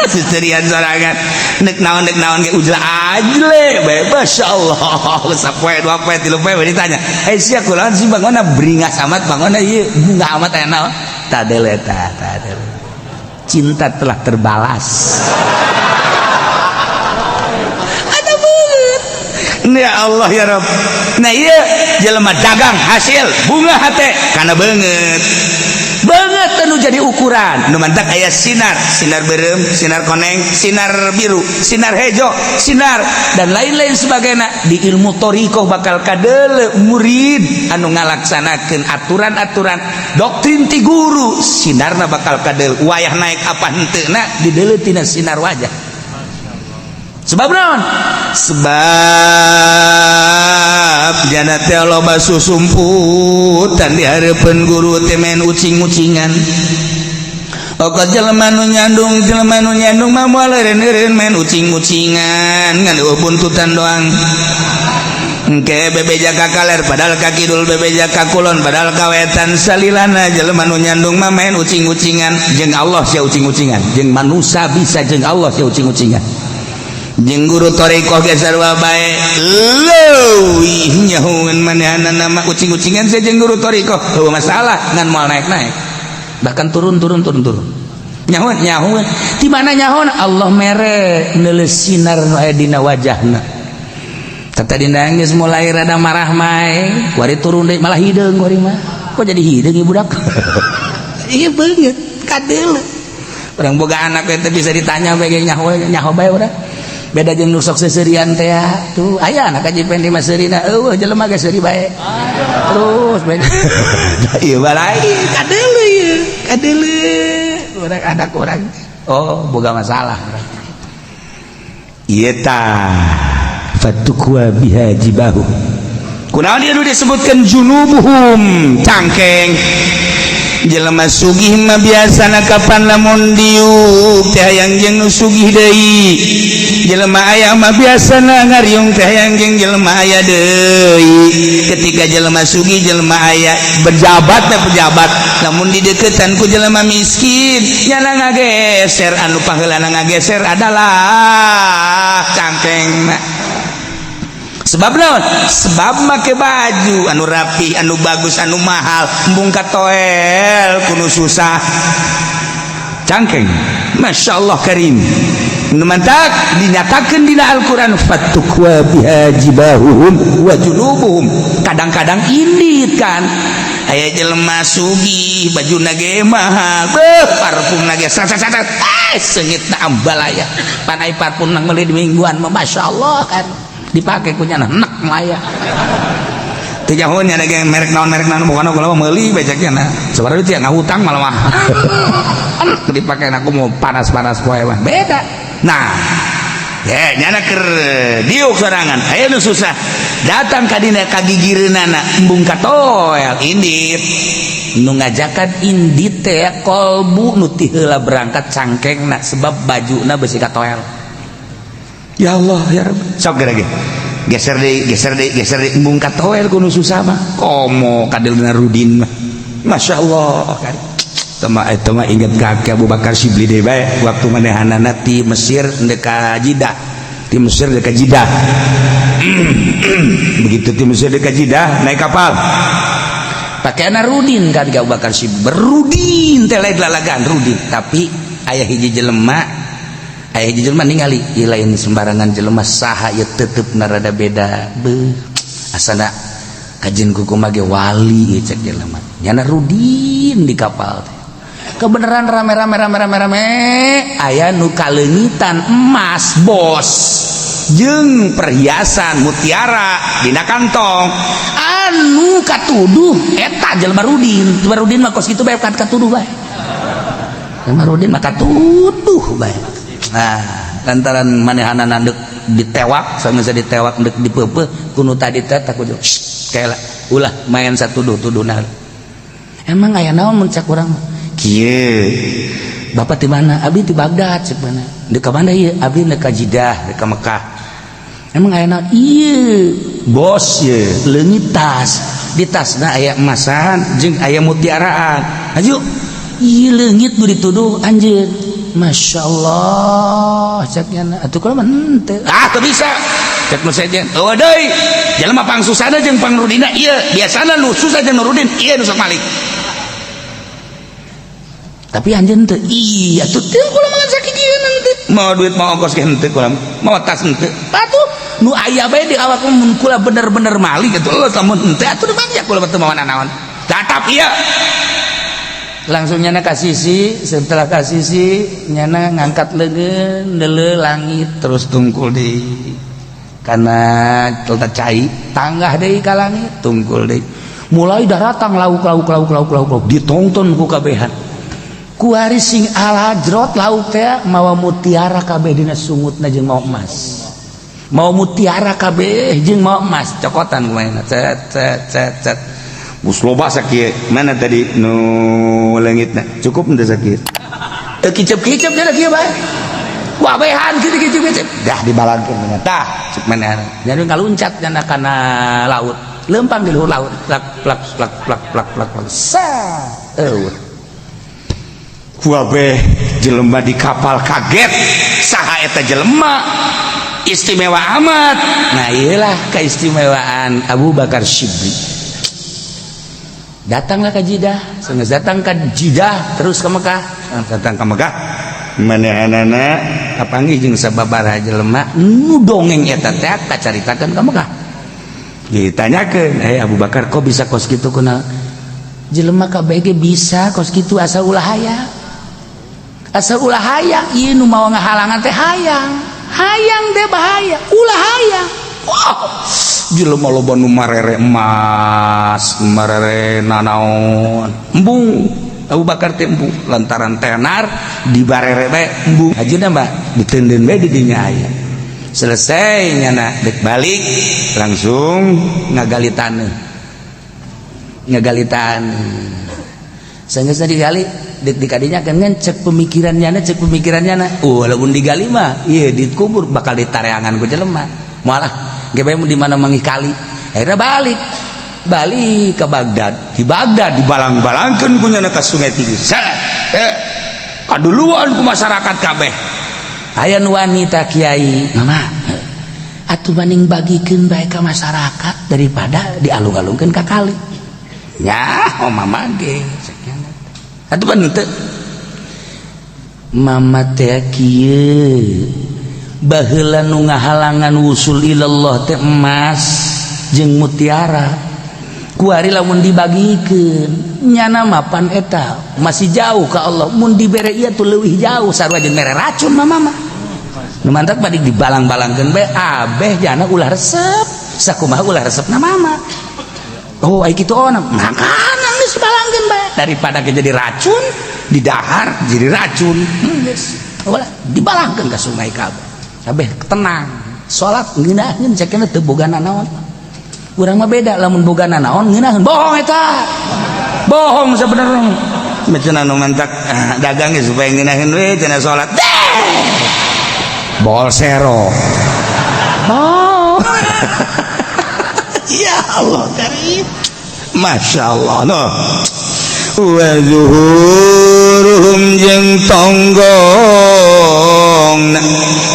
Speaker 1: seserian sorangan, nek naon nek naon ge ujla ajle bae. Masyaallah, sapoe, dua poe, tilu poe ditanya, "Eh, sia kunaon sih bangona beringas amat, bangona ieu bunga amat, aya naon?" Tadele ta tadele, cinta telah terbalas. Ada banget. Ya Allah, ya Rabb. Nah, iya jelema dagang hasil bunga hate karena beungeut. Beungeut nu jadi ukuran nu mantak aya sinar, sinar beureum, sinar koneng, sinar biru, sinar hejo, sinar dan lain-lain sebagainya. Di ilmu thoriqoh bakal kadeuleu murid anu ngalaksanakeun aturan-aturan doktrin ti guru, sinarna bakal kadeuleu wayah naik apa henteu na dideuleu tina sinar wajah. Sebab naon? Sebab jana teh loba susumputan di hareupeun guru teh main ucing-ucingan. Okat jelema nu nyandung, jelema nu nyandung mah moal eureun-eureun main ucing-ucingan, ngan eueuh buntutan doang. Engke bebeja ka kaler padahal ka kidul, bebeja ka kulon padahal ka wetan. Salilana jelema nu nyandung mah main ucing-ucingan. Jeung Allah sia ucing-ucingan, jeung manusia bisa, jeung Allah sia ucing-ucingan, jeung guru thoriqoh ge sarua bae. Leuwih nyahoeun manehanana mah ucing-ucingan sia jeung guru thoriqoh heueuh masalah, ngan moal naik-naik, bahkan turun turun turun turun. Nyahoeun nyahoeun di mana nyahoeun? Allah mere neuleus sinar nu aya dina wajahna. Tadi nangis mulai rada marah mai kuari turun deui, malah hideung kuari mah. Kok jadi hideung ieu budak? Iya, beungeut kadeuleu. Urang boga anak teh bisa ditanya bae ge nyaho nyaho bae urang. Beda jeung nu sok seuseurian teh. Tuh aya anak kaji pendi mah seurina, eueuh jelema ge seuri bae terus bae. Ieu mah lain, kadeuleu ieu, kadeuleu urang anak urang. Oh, boga masalah urang ieu tah. Fatukwa biha jibahu, kunaon ieu disebutkan junubuhum, cangkeng. Jelema sugih mah biasana kapan lamun diuk teh hayang jeung nu sugih deui. Jelema aya mah biasana ngariung teh hayang jeung jelema aya deui. Ketika jelema sugih, jelema aya, pejabat teh pejabat, lamun dideketan ku jelema miskin nyana ngageser, anu paheulana ngageser adalah cangkeng. Sebab naon? Sebab make baju anu rapi, anu bagus, anu mahal, embung katoel kuno susah. Cangkeng, masya Allah karim. Nu mantak dinyatakeun dina Al-Qur'an, fatukwa biha jibahuhum wa junubuhum. Kadang-kadang indit kan aya jelema sugih, bajuna ge mahal, beuh, parfum ge sat sat sat, eh, seungitna ambalaya. Pan ai parfum nang meuli di mingguan mah, masyaallah, kan dipake ku nyana enek maya. Teu nyaho nya ge merek naon, merek naon, pokona kula mah meuli bae cek nya. Sabaraha duit ya, ngahutang malah mah dipake. Aku mau panas-panas poe mah beda. Nah ya, nyana keur diuk sorangan, aya nu susah datang ka dina kagigireunana, embung katoel indit. Nu ngajakan indit teh kolbu nu ti heula berangkat cangkengna, sebab bajuna besi katoel. Ya Allah, ya Rabb, sok geura ge geser deui, geser deui, geser deui, embung katoel ku nu susah mah, komo kadelna Rudin mah, Masya Allah kan. Tema eta mah inget kakek Abu Bakar Syibli deui bae, waktu manehanana ti Mesir ndek ka Jidah, ti Mesir ndek ka Jidah. Begitu ti Mesir ndek ka Jidah naik kapal, pakaian Rudin kan Abu Bakar Syibli berudin teh, lain lalagan rudin. Tapi aya hiji jelema, aya hiji jelema ningali ieu lain sembarangan jelema, saha ieu, tetep rada beda, beuh, asana kajen kuku mage wali ieu, cek jelema. Nyana rudin di kapal teh. Kebenaran rame rame rame rame rame, aya nu kaleungitan emas bos jeung perhiasan mutiara dina kantong. Anu katuduh eta jelema rudin. Jelema rudin mah kos kitu bae kan, katuduh bae. Jelema rudin mah katuduh bae. Nah, lantaran manehanana deuk ditewak, sanggeus ditewak deuk dipeupeuh ku nu tadi teh, takut kayak ulah main satuduh-tuduhna. Emang aya naon mun cak urang mah? Kieu, bapak di mana? Abdi di Baghdad, cek mana. Deuk ka mana ieu? Abdi deuk ka Jidah, deuk ka Mekah. Emang aya naon? Ieu bos ye leungit tas, di tasna aya emasan jeung aya mutiaraan. Aju ieu leungit, nu dituduh anjeun. Masya Allah, cek nya atuh kula mah henteu. Ah, teu bisa, cek nu sejen. Eueuh deui jelema pangsusana jeung pangrudina ieu. Biasana nu susah jeung nu rudin ieu nu sok malik. Tapi anjeun teu, iya tuh teu, kula mah sakikieun henteu. Mau duit, mau ongkos ge henteu kula, mau tas henteu. Atuh nu aya bae di awak mun kula bener-bener malik atuh lamun henteu atuh di kula mah teu mawa nanaon. Tatap ieu langsung nyana ka sisi. Setelah ka sisi, nyana ngangkat leungeun, neuleuh langit, terus tungkul di karena telta cai, tanggah deui ka langit, tungkul deui. Mulai daratang lauk lauk lauk lauk lauk lauk, ditonton ku kabehan. Kuari sing alajrot lauk teh mawa mutiara kabeh dina sungutna jeung mawa emas, mau mutiara kabeh jeung mawa emas. Cokotan kumaha, cet cet cet cet. Mus loba sakieu. Mana tadi nu leungitna? Cukup henteu sakieu? Teu kicep-kicep nya kieu bae. Wabehan kitu kicep-kicep. Dah dibalangkeun tah cek mana. Jadi ngaluncat nyana kana laut. Lempang di luhur laut. Plak plak plak plak plak plak plak. Sa. Eueuh. Kabeh jelema di kapal kaget, saha eta jelema, istimewa amat. Nah, iyalah keistimewaan Abu Bakar Syibli. Datanglah ke Jidah. Sanggeus datang ke Jidah terus ke Mekah. Datang ke Mekah, manehanana kapanggih jeung sababaraha jelema nu dongeng eta teh kacaritakeun ka Mekah. Ditanyakeun, "Eh, Abu Bakar, kok bisa kos kitu?" Kunaon? Jelema KBG bisa kos kitu asal ulah hayang, asal ulah hayang. Ieu nu mau ngahalangan teh hayang, hayang teh bahaya, ulah hayang. Wah, jelema loba nu marere emas, marere nanaon, embung. Abu Bakar teh embung lantaran tenar dibarere bae, embung. Hajina mah diteundeun bae di dinya aya. Selesai nyana dek balik, langsung ngagali taneuh, ngagali taneuh. Sanggeus digali dek dikadinya kan cek pemikirannya, cek pemikirannya, oh, walaupun digali mah iya dikubur bakal ditareangan ku jelema, malah ge di mana manggih kali. Akhirnya balik, balik ke Baghdad. Di Baghdad dibalang-balangkeun ku nyana ka Sungai Tigris. Eh, kaduluan ku masyarakat kabeh. Aya nu wanita, "Kiai, mama atuh maning bagikeun bae ka masyarakat daripada dialung-alungkeun ka kali." Nya, oh, mama ge atuh pan teu. Mama teh kieu, baheula nu ngahalangan wusul ilallah teh emas jeung mutiara. Kuari lamun dibagikeun, nyana mapan eta masih jauh ka Allah. Mun dibere ieu tuh leuwih jauh, sarua jeung mere racun mama mah. Nu mantak balik dibalang-balangkeun bae abeh, jana ulah resep. Sakumaha ulah resep na mama? Oh, ai kitu, oh, makanan geus balangkeun bae daripada ke jadi racun di dahar, jadi racun. Geus ulah dibalangkeun ka sungai kabeh. Kabeh tenang, salat ngeunaheun, cekena teu boga nanaon. Urang mah beda, lamun boga nanaon ngeunaheun. Bohong eta, bohong sebenarnya. Cenah nu mantak dagang supaya ngeunaheun we cenah salat. Bolsero. Oh. Ya Allah karim. Masya Allah no. Wa zuhuruhum jeung tonggong.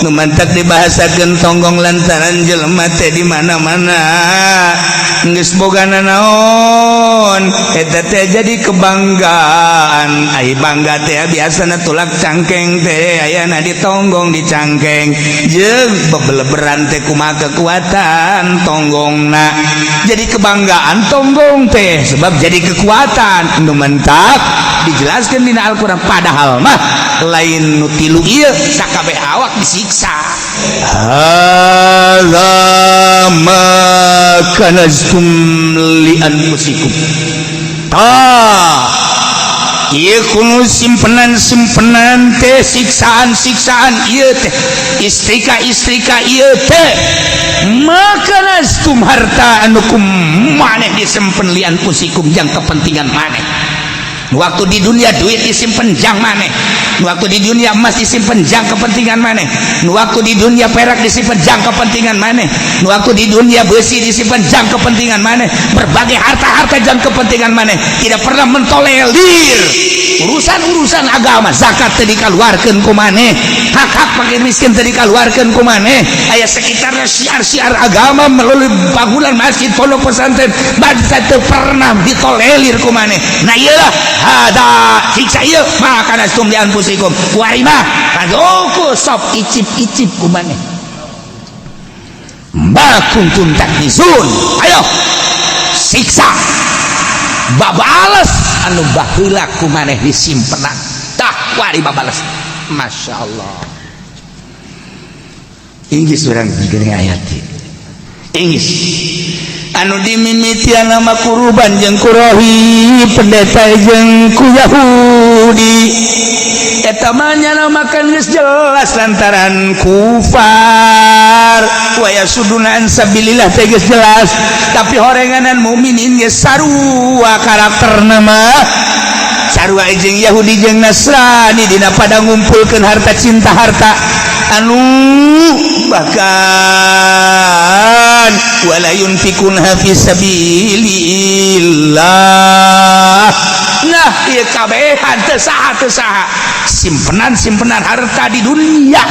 Speaker 1: Nu mantak dibahasakeun tonggong lantaran jelema teh di mana-mana geus boga naon eta teh jadi kebanggaan. Ai bangga teh biasana tulak cangkeng teh ayana di tonggong, di cangkeng, jeung bebeleberan teh kumaha kekuatan tonggongna. Jadi kebanggaan tonggong teh sebab jadi kekuatan. Nu mentak dijelaskan dina Al-Qur'an, padahal mah lain nu tilu ieu, sakabeh awak disiksa. Hadza ma kanaztum li anfusikum. Tah, ieu kunu simpenan-simpenan teh, siksaan-siksaan ieu teh, istrika-istrika ieu teh, makanaztum harta anu ku maneh disimpen, li anfusikum jang kepentingan maneh. Waktu di dunia duit disimpen jang maneh, waktu di dunia emas disimpen jang kepentingan maneh, waktu di dunia perak disimpen jang kepentingan maneh, waktu di dunia besi disimpen jang kepentingan maneh, berbagai harta-harta jang kepentingan maneh, tidak pernah mentolerir urusan-urusan agama. Zakat teu dikaluarkeun ku maneh, hak-hak fakir miskin teu dikaluarkeun ku maneh. Aya sekitarnya syiar-syiar agama melalui bangunan masjid, pondok pesantren, bangsa teu pernah ditolerir ku maneh. Nah, iyalah hada siksa ieu ma kanaztum li anfusikum. Kuari mah fadzuqu, sok icip-icip ku maneh, ma kuntum taknizun. Ayo siksa babales anu baheula ku maneh disimpenan. Tah, kuari babales. Masya Allah, Inggris urang geuning ayat Inggris anu dimimitian nama kuruban jeung kurohi, pendeta jeung ku Yahudi. Eta mah nyana makan geus jelas lantaran kufar wa yasuduna an sabilillah teh geus jelas, tapi horenganan mukminin geus sarua karakterna mah, sarua jeung Yahudi jeung Nasrani dina pada ngumpulkeun harta, cinta harta anu bahkan wala yunfikunha fi sabilillah. Nah, ieu kabehan teu saha, teu saha simpenan-simpenan harta di dunia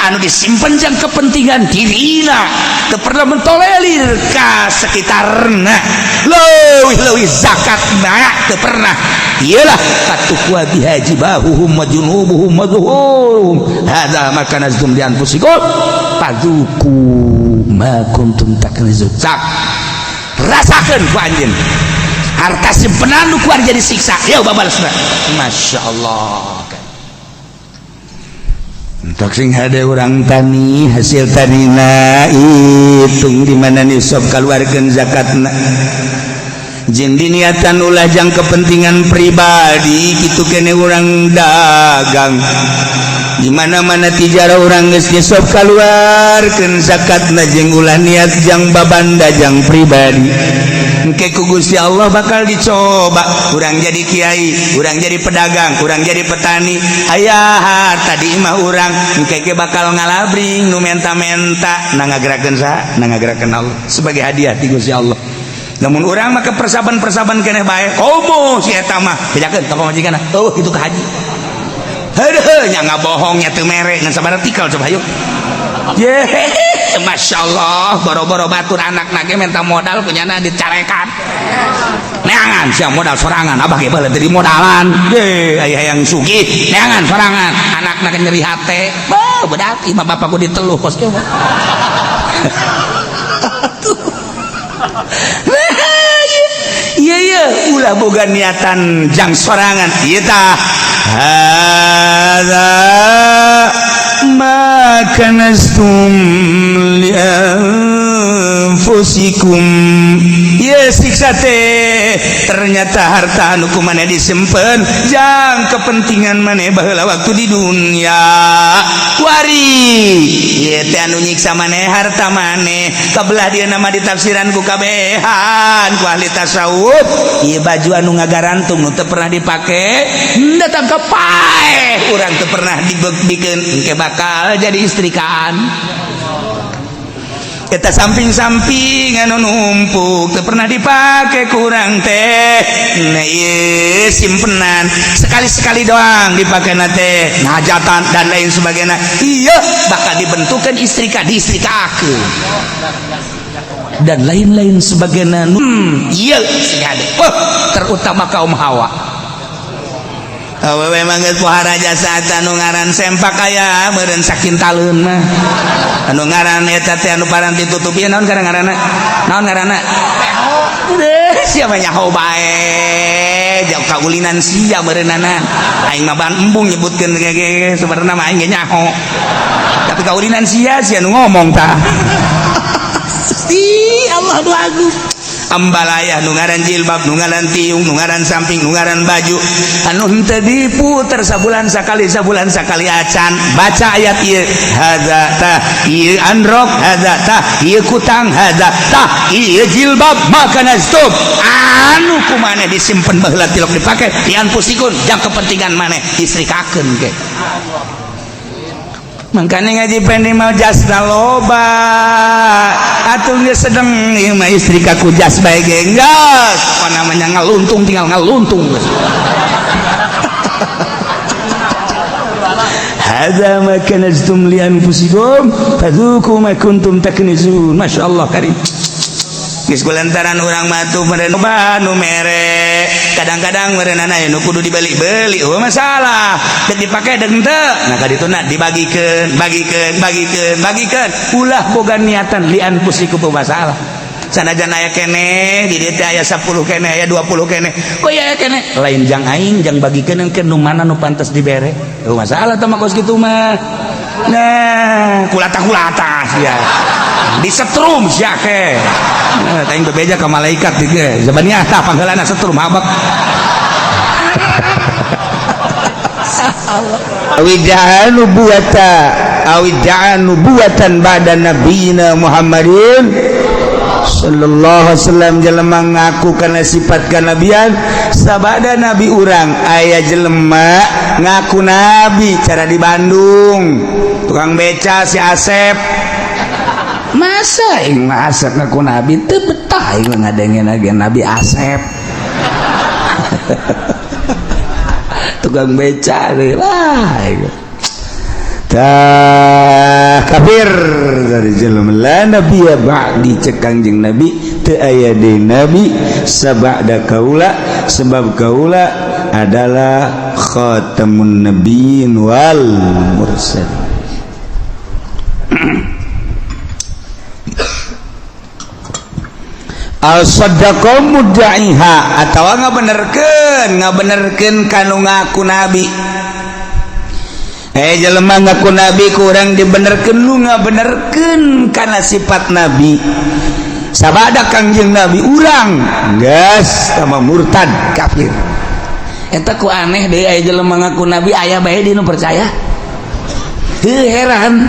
Speaker 1: anu disimpen jang kepentingan dirina, teu pernah mentolerir ka sekitarna, leuwih-leuwih zakat na teu pernah. Iyalah fatukwa biha jibahuhum wa junubuhum wa zuhuruhum hadza ma kanaztum li anfusikum fadzuqu ma kuntum taknizun. Cak rasakeun ku anjeun harta simpenan nu kuar jadi siksa. Yeuh, babalesna. Masya Allah. Untuk sing hade urang tani, hasil tanina hitung di mana nisab, keluarkan zakatna jeung diniatan ulah jang kepentingan pribadi. Kitu kene urang dagang, di mana-mana tijara urang geus nisab, keluarkeun zakatna jeung ulah niat jang babanda, jang pribadi. Engke ku Gusti Allah bakal dicoba. Urang jadi kiai, urang jadi pedagang, urang jadi petani, aya harta di imah urang, engke ge bakal ngalabring nu menta-menta. Na ngagerakeun saha? Na ngagerakeun Allah sebagai hadiah ti Gusti Allah. Namun urang mah persaban-persaban keneh bae, komo si eta mah bejakeun ka pamajikanna, oh itu ka haji. Heuh, nya ngabohongnya teu mere ngan sabaraha artikel coba hayu. Ye, Masya Allah, boro-boro batur, anak nage minta modal punyana dicarekan. Neangan sia modal sorangan, abah ge baheula teu dimodalan. Ye, aya yang sugih, neangan sorangan. Anakna nyeri hate. Bah, budak imah bapakku diteluh kos kieu mah. Iya iya, ulah boga niatan jang sorangan. Ieu tah hadza ma kanastum li anfusikum. Ye siksa teh ternyata harta anu ku maneh disimpen jang kepentingan maneh baheula waktu di dunia. Wari ieu teh anu nyiksa maneh harta maneh kabelah dia nama ditafsiran ku kabehan ku ahli tasawuf. Ieu baju anu ngagarantung nu teu pernah dipake datang ke paeh urang teu pernah dibikeun engke bakal jadi istrikaan. Kita samping-samping anu numpuk teu pernah dipake kurang teh. Nah ieu simpenan sekali-sekali doang dipake na teh hajatan dan lain sebagainya. Iya bakal dibentukan istrika diistrikakeun dan lain-lain sebagainya. Iya oh, terutama kaum Hawa. Awewe mah geus pohara jasa anu ngaran sempak aya meureun sakintaleun mah. Anu ngaran eta teh anu paranti tutup ieu naon ngaranna? Naon ngaranna? Deh, sia mah nyaho bae. Jauh kaulinan sia meureunana. Aing mah ban embung nyebutkeun ge sebenarna mah aing ge nyaho. Tapi kaulinan sia sia nu ngomong tah. Gusti Allah nu agung. Ambalaya nu ngaran jilbab, nu ngaran tiung, nu ngaran samping, nu ngaran baju anu henteu diputer sabulan sakali, sabulan sakali acan. Baca ayat ieu hadza tah ieu androk, hadza tah ieu kutang, hadza tah ieu jilbab maka nastub anu ku maneh disimpen baheula tilok dipake dianfusikun jang kepentingan maneh distrikakeun ge. Makanya ngaji pendek mau jasna loba atuh geus sedeng ieu mah istri kaku jas bae ge geus apa namanya ngaluntung tinggal ngaluntung geus. Hadza ma kanaztum li anfusikum fadzuqu ma kuntum taknizun. Masyaallah karim. Geus kulantaran urang mah tuh meureun loba nu mere kadang-kadang meureunana nu kudu dibeli-beli eueuh masalah dek dipake dek henteu nah ka dituna dibagikeun bagikeun bagikeun bagikeun ulah boga niatan li anfusikum masalah sanajan aya keneh di dieu teh aya 10 keneh aya 20 keneh kok aya keneh lain jang aing jang bagikeun engke nu mana nu pantes dibere eueuh masalah teh mah kos kitu mah. Nah kulata-kulata sia disetrum sia ke. Nah, teh bebeja ka malaikat ge zabannya tah pangheulana setrum habak. Awidda'a nubuwata awidda'a nubuwatan ba'da nabiyina Muhammadin sallallahu alaihi wasallam. Jelema ngaku kana sifat kanabian sabada nabi urang aya jelema ngaku nabi cara di Bandung tukang beca si Asep masa aing mah Asep ngaku nabi teu betah aing ngadengeun lagi Nabi Asep. Tukang beca lah tah kafir dari jelema la nabiyya ba'di cek Kangjeng Nabi teu aya deui nabi sabada kaula sebab kaula adalah khatamun nabiyyin wal mursalin. Al-sadaqah mudda'iha atawa ngabenerkeun kanu ngaku nabi. Jelema ngaku nabi kurang dibenerkeun lu ngabenerkeun kana sifat nabi. Sabada Kangjeng Nabi urang geus sama murtad kafir. Eta ku aneh deui aya jelema ngaku nabi aya bae di nu percaya. Heuh heran.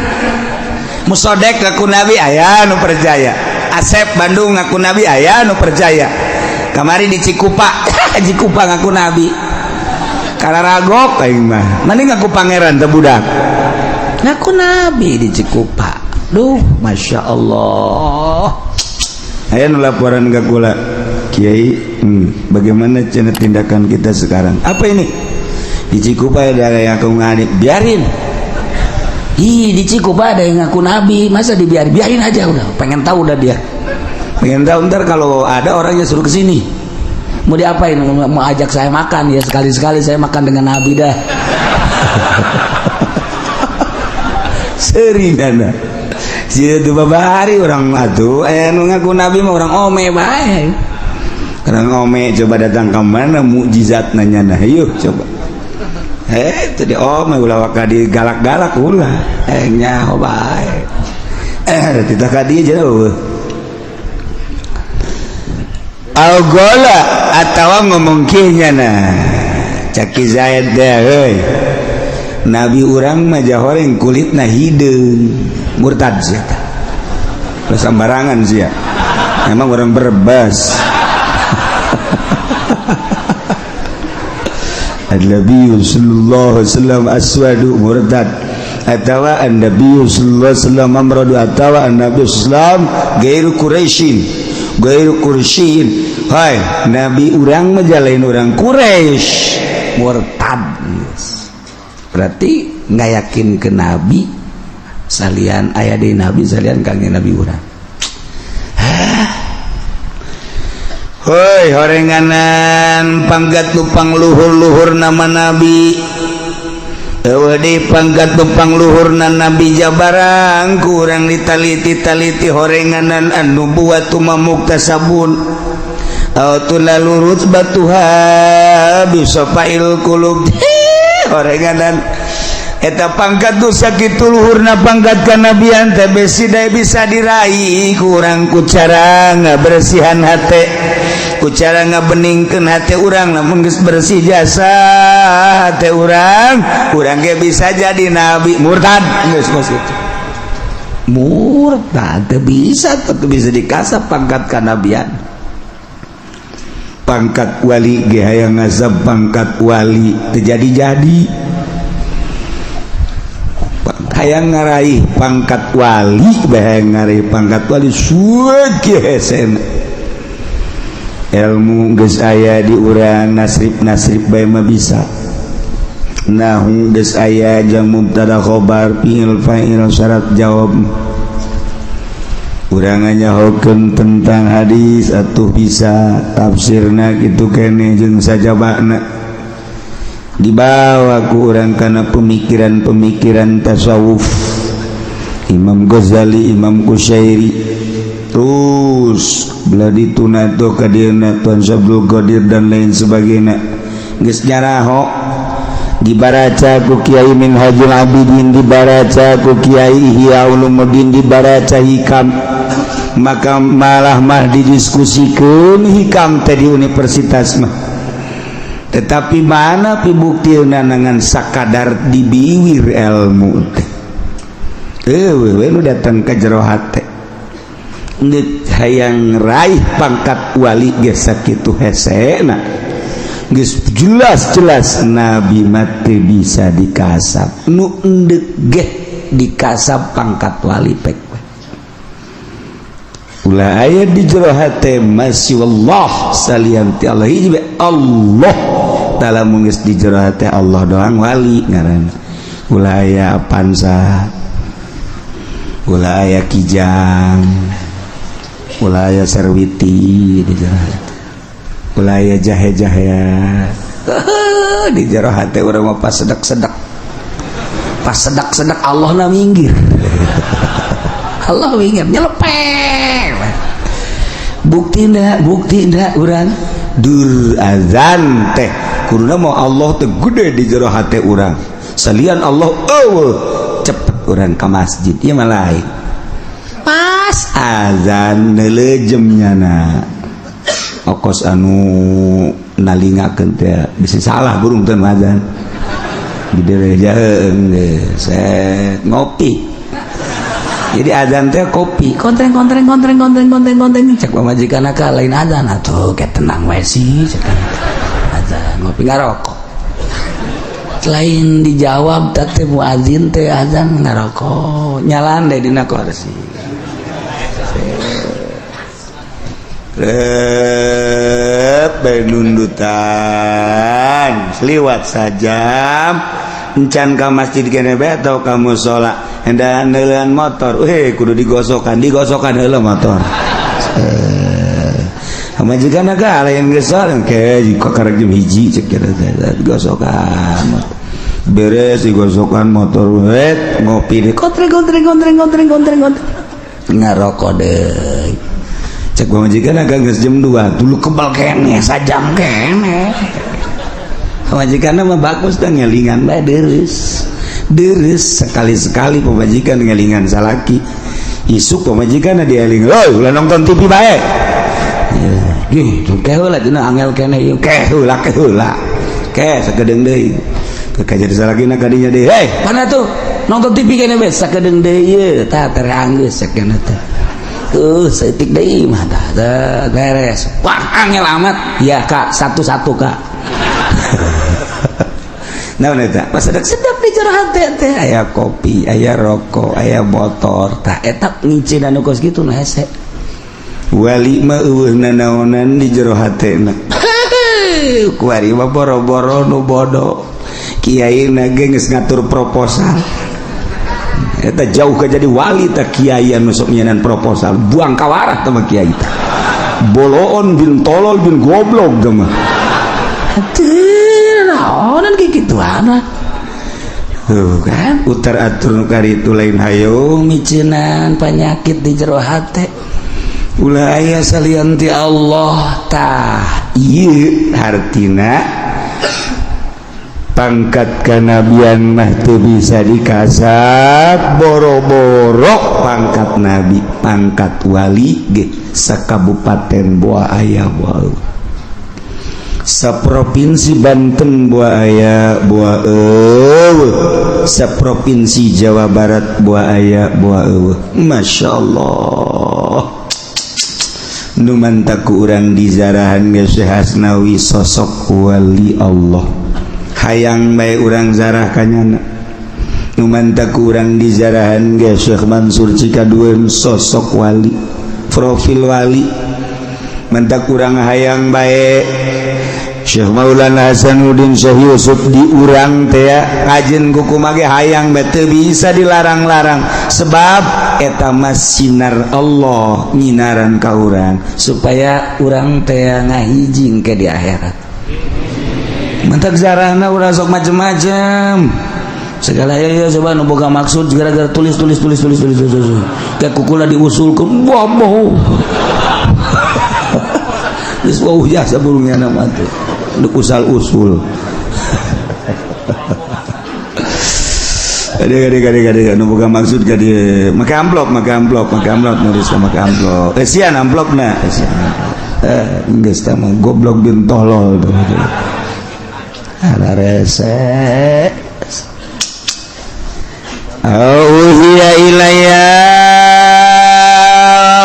Speaker 1: Musodek ngaku nabi aya nu percaya. Asep Bandung ngaku nabi aya nu percaya. Kamari di Cikupa Cikupa ngaku nabi. Kararagok aing mah. Mending ngaku pangeran teh budak. Ngaku nabi di Cikupa. Duh, Masya Allah. Aya nu laporan ka kula. Kiai, bagaimana cenah tindakan kita sekarang? Apa ini? Di Cikupa ada yang ngaku nabi, biarin. Ih, di Cikupa ada yang ngaku nabi, masa dibiarin? Biarin aja udah. Pengen tahu udah dia. Pengen tahu ntar kalau ada orangnya suruh ke sini. Mau diapain? Mau ajak saya makan ya, sekali-sekali saya makan dengan Nabi dah. Sering dana. Sia teu babari urang atuh aya nu ngaku nabi mah urang ome bae. Urang ome coba datang ka mana mukjizat nanya nah yuk coba. Tadi ome ulah waka digalak-galak ulah. Nyaho bae. Titah ka dieu jauh. Al-gola atawa ngomong kieu nyana. Caki Zaid teh heuy. Nabi urang mah jahoreng kulitna hideung. Murtad sia tah. Sembarangan sia. Emang orang Brebes. An-Nabi sallallahu alaihi wasallam aswadu murtad. Atawa an-Nabi sallallahu alaihi wasallam amradu atawa an-Nabi sallallahu alaihi wasallam gairu Quraisyin. Gairu Quraisyin. Hai, Nabi urang mah jalain urang Quraisy. Murtad. Yes. Berarti nggak yakin ke Nabi salian aya di Nabi salian kangge Nabi urang. Hoi horenganan pangkat lupang luhur-luhur nama Nabi. Eueuh deui pangkat lupang luhurna Nabi jabarang kurang ditaliti-taliti horenganan anu buat muktasabun. Au tulalurut batuha bisafail qulub. Horenganan eta pangkat tu sakitu luhurna pangkat kanabian teh besi dae bisa diraih kurang ku cara ngabersihan hate, ku cara ngabeningkeun hate urang. Lamun geus bersih jasa hate urang, urang ge bisa jadi nabi. Murtad geus kos kitu. Murtad teu bisa, teu bisa dikasap pangkat kanabian. Pangkat wali ge hayang ngazab pangkat wali teu jadi-jadi. Hayang ngaraih pangkat wali bae hayang ngaraih pangkat wali suwe hesena. Ilmu geus aya di urang nasrib-nasrib bae mah bisa. Nahu geus aya jang mubtada khobar fi'il fa'il syarat jawab. Urang nyahokeun tentang hadis atuh bisa tafsirna kitu keneh jeung sajabana. Dibawa ku urang kana pemikiran-pemikiran tasawuf Imam Ghazali, Imam Qusyairi, terus belah dituna tuh ka dieuna Tuan Syabdul Qadir dan lain sebagainya. Geus nyaraho dibaraca ku Kiai Minhajul Abidin, dibaraca ku Kiai Ihya Ulumuddin, dibaraca Hikam. Maka malah mah didiskusikeun Hikam teh di universitas mah. Tetapi mana pibuktina dengan sakadar dibiwir ilmu teh. Eueuh we nu datang ka jero hate. Ngeuk hayang raih pangkat wali geus sakitu hesena. Geus jelas-jelas nabi mah teu bisa dikasap. Nu endek geh dikasap pangkat wali pek. Ulah aya di jero hate masih wallah salian ti Allah hiji Allah. Dalam geus di jero hate Allah doang wali ngaranna. Ulah aya Avanza, ulah aya Kijang, ulah aya Serwiti di jero hate. Ulah aya jahe-jahea. Di jero hate urang mah pas sedak-sedak. Pas sedak-sedak Allah na minggir. Allah minggir nyelepek. Bukti ndak urang dur azan teh kuduna mau Allah teh gede di jero hate urang. Salian Allah eueuh cepet urang ka masjid ieu mah lain. Pas azan neulejem nyana. Okos anu nalingakeun teh bisa salah burung teh azan. Di jaheung geus ngopi. Jadi azan teh kopi, kontreng kontreng kontreng kontreng kontreng kontreng cek pamajikan ka lain azan atuh ke tenang we sih cek azan ngopi ngarokok. Lain dijawab teh muazin teh azan ngarokok nyalan deh dina kursi. Rep bae nundutan liwat sajam encan ka masjid kene bae atau ka musala hendak neuleun motor, kudu digosokan, digosokan heula motor. Pamajikan ka lain geus ke karek jam 1 cek kira gosokan. Beres digosokan motor wet ngopi deh kontreng kontreng kontreng kontreng kontreng kontreng ngarokok deui. Cek pamajikan agak geus jam 2 dulu kebal keneh sajam keneh. Pamajikan mah bagus dah ngelingan bae deres. Deres sekali-sekali pamajikan ngelingan salaki. Isuk pamajikan dieling, "Hoi, ulah nonton TV bae." Gitu, ke heula dina angel keneh ieu, ke heula ke heula. Ke sakedeung deui. Ke jadi salakina ka dinya deui. "Hei, mana tuh? Nonton TV keneh bae sakedeung deui ieu." Tah teranggeus sakeuna teh. Tuh, saeutik deui mah tah beres. Wah, angel amat. Ya, Kak, satu-satu, Kak. Nah, eta pas sedap di jero hate teh aya kopi, aya rokok, aya motor. Tah eta ngicin anu kos kitu nu hese. Wali mah eueuh nanaonan di jero hatena. Kuari mah boro-boro nu bodoh. Kiai na ge geus ngatur proposal. Eta jauh ke jadi wali tah kiai anu sok nyenan proposal, buang kawarah teh mah kiai teh. Boloon bin tolol bin goblok teh mah. Henteu naonan kayak gituan. Tuh kan utar atur nu karitu lain hayung miceunan penyakit di jero hate. Ulah aya salian ti Allah tah ieu hartina pangkat kanabian mah teu bisa dikasap boro-boro pangkat nabi pangkat wali ge sakabupaten boa aya boa saprovinsi Banten boa aya boa eueuh saprovinsi Jawa Barat boa aya boa eueuh. Masya Allah, nu mantak ku urang dizarahan ge Syekh Hasnawi sosok wali Allah, hayang bae urang zarah kanyana. Nu mantak ku urang dizarahan ge Syekh Mansur Cikadueun sosok wali, profil wali. Mantak urang hayang bae Syekh Maulana Hasanuddin Syekh Yusuf di urang teh kajen kuku mage hayang bae teu bisa dilarang-larang sebab eta mah sinar Allah nyinaran ka urang supaya urang teh ngahijing ke di akhirat. Mantak zarahna urang sok macem-macem segala ya, ya coba nu boga maksud gara-gara tulis tulis tulis tulis tulis tulis tulis kayak kukula diusulkeun bobo geus wauh jasa burungnya nama tuh usal usul. Adik adik adik adik nu boga maksud ka dieu make amplop make amplop make amplop nulis make amplop eusian amplopna eusian geus tah mah goblok bin tolol tuh ada rese. Auhiya ilayya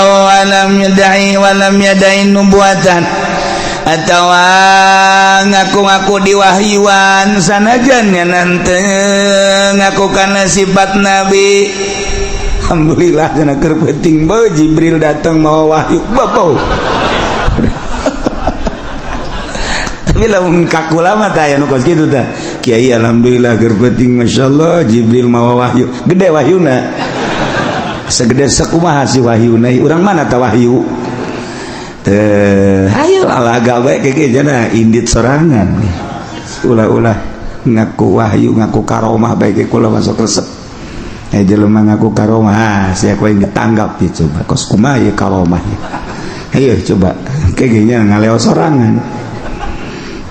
Speaker 1: walam yadai walam yadai nubuatan atawa ngaku-ngaku diwahyuan sanajan nya nanti ngaku karena sifat nabi. Alhamdulillah cenah keur penting bae Jibril datang mau wahyu bapau. Tapi lamun kakula mah tah aya nu kos kitu tah. Kiai alhamdulillah keur penting masyaallah Jibril mawa wahyu. Gede wahyuna. Segede sakumaha si wahyuna? Urang mana tah wahyu? Teh hayo alaga bae keke jana indit sorangan. Ulah-ulah ngaku wahyu ngaku karomah bae ke kula masuk resep. Eh jelema ngaku karomah, ah sia kowe ditanggap ya coba. Kos kumaha ye karomah. Ayo coba keke nya ngaleo sorangan.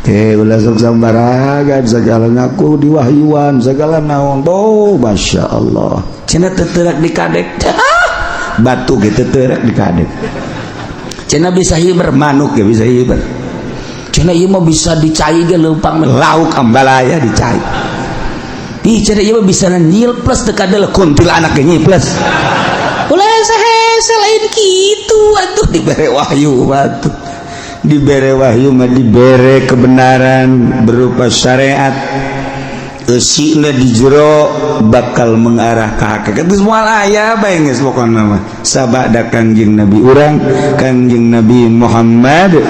Speaker 1: Teh ulah sok sambaragan segala ngaku diwahyuan segala naon. Oh, Masya Allah. Cenah teu di kadek. Batu ge teu di kadek. Cenah bisa hiber manuk ge bisa hiber. Cenah ieu mah bisa dicai ge leumpang lauk ambalaya dicai. Ih cenah ieu mah bisa nyilples teu kadel kuntilanak ge nyilples. Ulah hese lain kitu atuh dibere wahyu atuh. Dibere wahyu mah dibere kebenaran berupa syariat. Eusina di jero bakal mengarah ke hakikat. Geus moal aya bae geus pokona mah. Sabada Kangjeng Nabi urang, Kangjeng Nabi Muhammad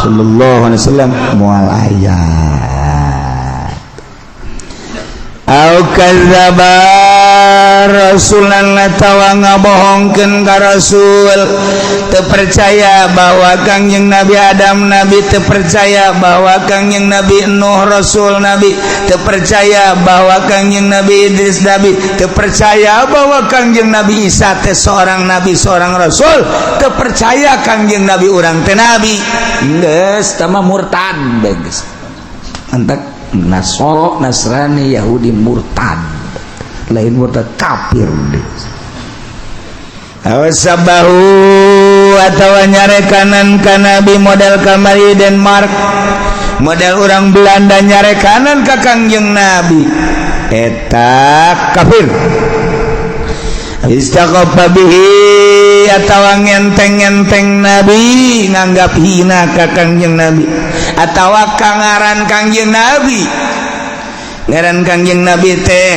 Speaker 1: sallallahu alaihi wasallam moal aya. Au kadzdzaba rasulan atawa ngabohongkeun ka rasul, teu percaya bahwa Kangjeng Nabi Adam nabi, teu percaya bahwa Kangjeng Nabi Nuh rasul nabi, teu percaya bahwa Kangjeng Nabi Idris nabi, teu percaya bahwa Kangjeng Nabi Isa teh seorang nabi, seorang rasul, teu percaya Kangjeng Nabi urang teh nabi, geus tah mah murtad geus. Antak Nasoro, Nasrani, Yahudi murtad, lain murtad, kafir. Awasabahu atawa nyarekanan ka nabi, model kamari Denmark, model orang Belanda nyarekanan ka Kangjeng Nabi, eta kafir. Istakhaffa bihi atawa ngenteng-ngenteng nabi, nganggap hina ka Kangjeng Nabi atawa kangaran Kangjeng Nabi. Ngaran Kangjeng Nabi teh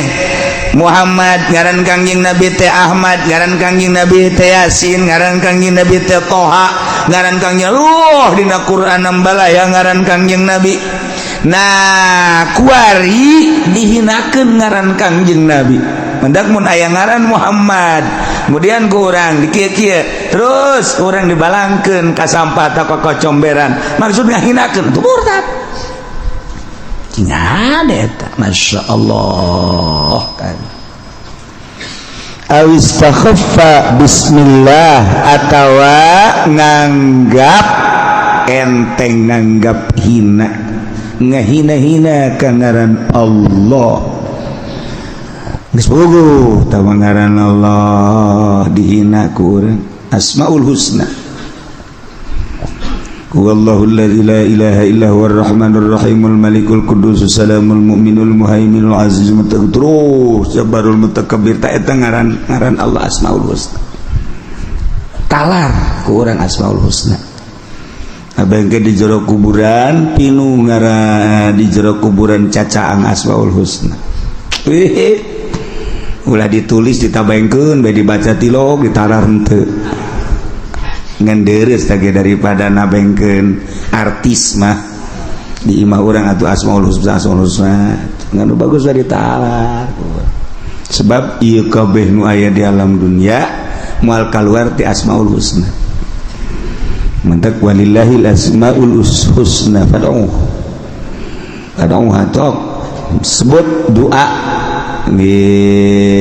Speaker 1: Muhammad, ngaran Kangjeng Nabi teh Ahmad, ngaran Kangjeng Nabi teh Yasin, ngaran Kangjeng Nabi teh Toha, ngaran Kangjeng dina Quran ya ngaran Kangjeng Nabi. Nah, kuari dihinakeun ngaran Kangjeng Nabi. Mendak mun aya ngaran Muhammad, kemudian ku urang dikieu-kieu, terus urang dibalangkeun ka sampah atau ka comberan, maksud ngahinakeun, itu murtad. Ada eta, Masya Allah kan. Awistakhaffa bismillah atawa nganggap enteng, nganggap hina, ngahina-hina ka ngaran Allah. Geus puguh tawa ngaran Allah dihina ku urang. Asmaul Husna. Huwallahu alladzi la ilaha illa huwar rahmanur rahimul malikul quddus salamul mu'minul muhaiminul azizul mutakabbir jabbarul mutakabbir. Ta eta ngaran ngaran Allah Asmaul Husna. Talar ku urang Asmaul Husna. Abang di jero kuburan pinu ngaran, di jero kuburan cacaang Asmaul Husna. Wih, ulah ditulis, ditabengkeun bae, dibaca tilok, ditalar henteu, ngan deres tage daripada nabengkeun artis mah di imah urang atuh Asmaul Husna. Asmaul Husna ngan bagus lah ditalar, sebab ieu kabeh nu aya di alam dunia moal kaluar ti Asmaul Husna. Mantak walillahil asmaul husna fad'uh fad'uh, tok sebut doa gitu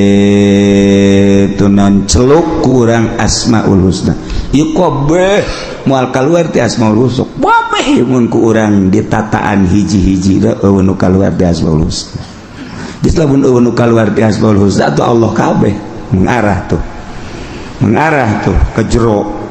Speaker 1: non celuk kurang Asmaul Husna. Ieu kabeh moal kaluar ti Asmaul Husna kabeh. Mun ku urang ditataan hiji-hiji, euweuh nu kaluar ti Asmaul Husna. Geus lamun euweuh nu kaluar ti Asmaul Husna atuh Allah kabeh mengarah tuh, mengarah tuh ke jero.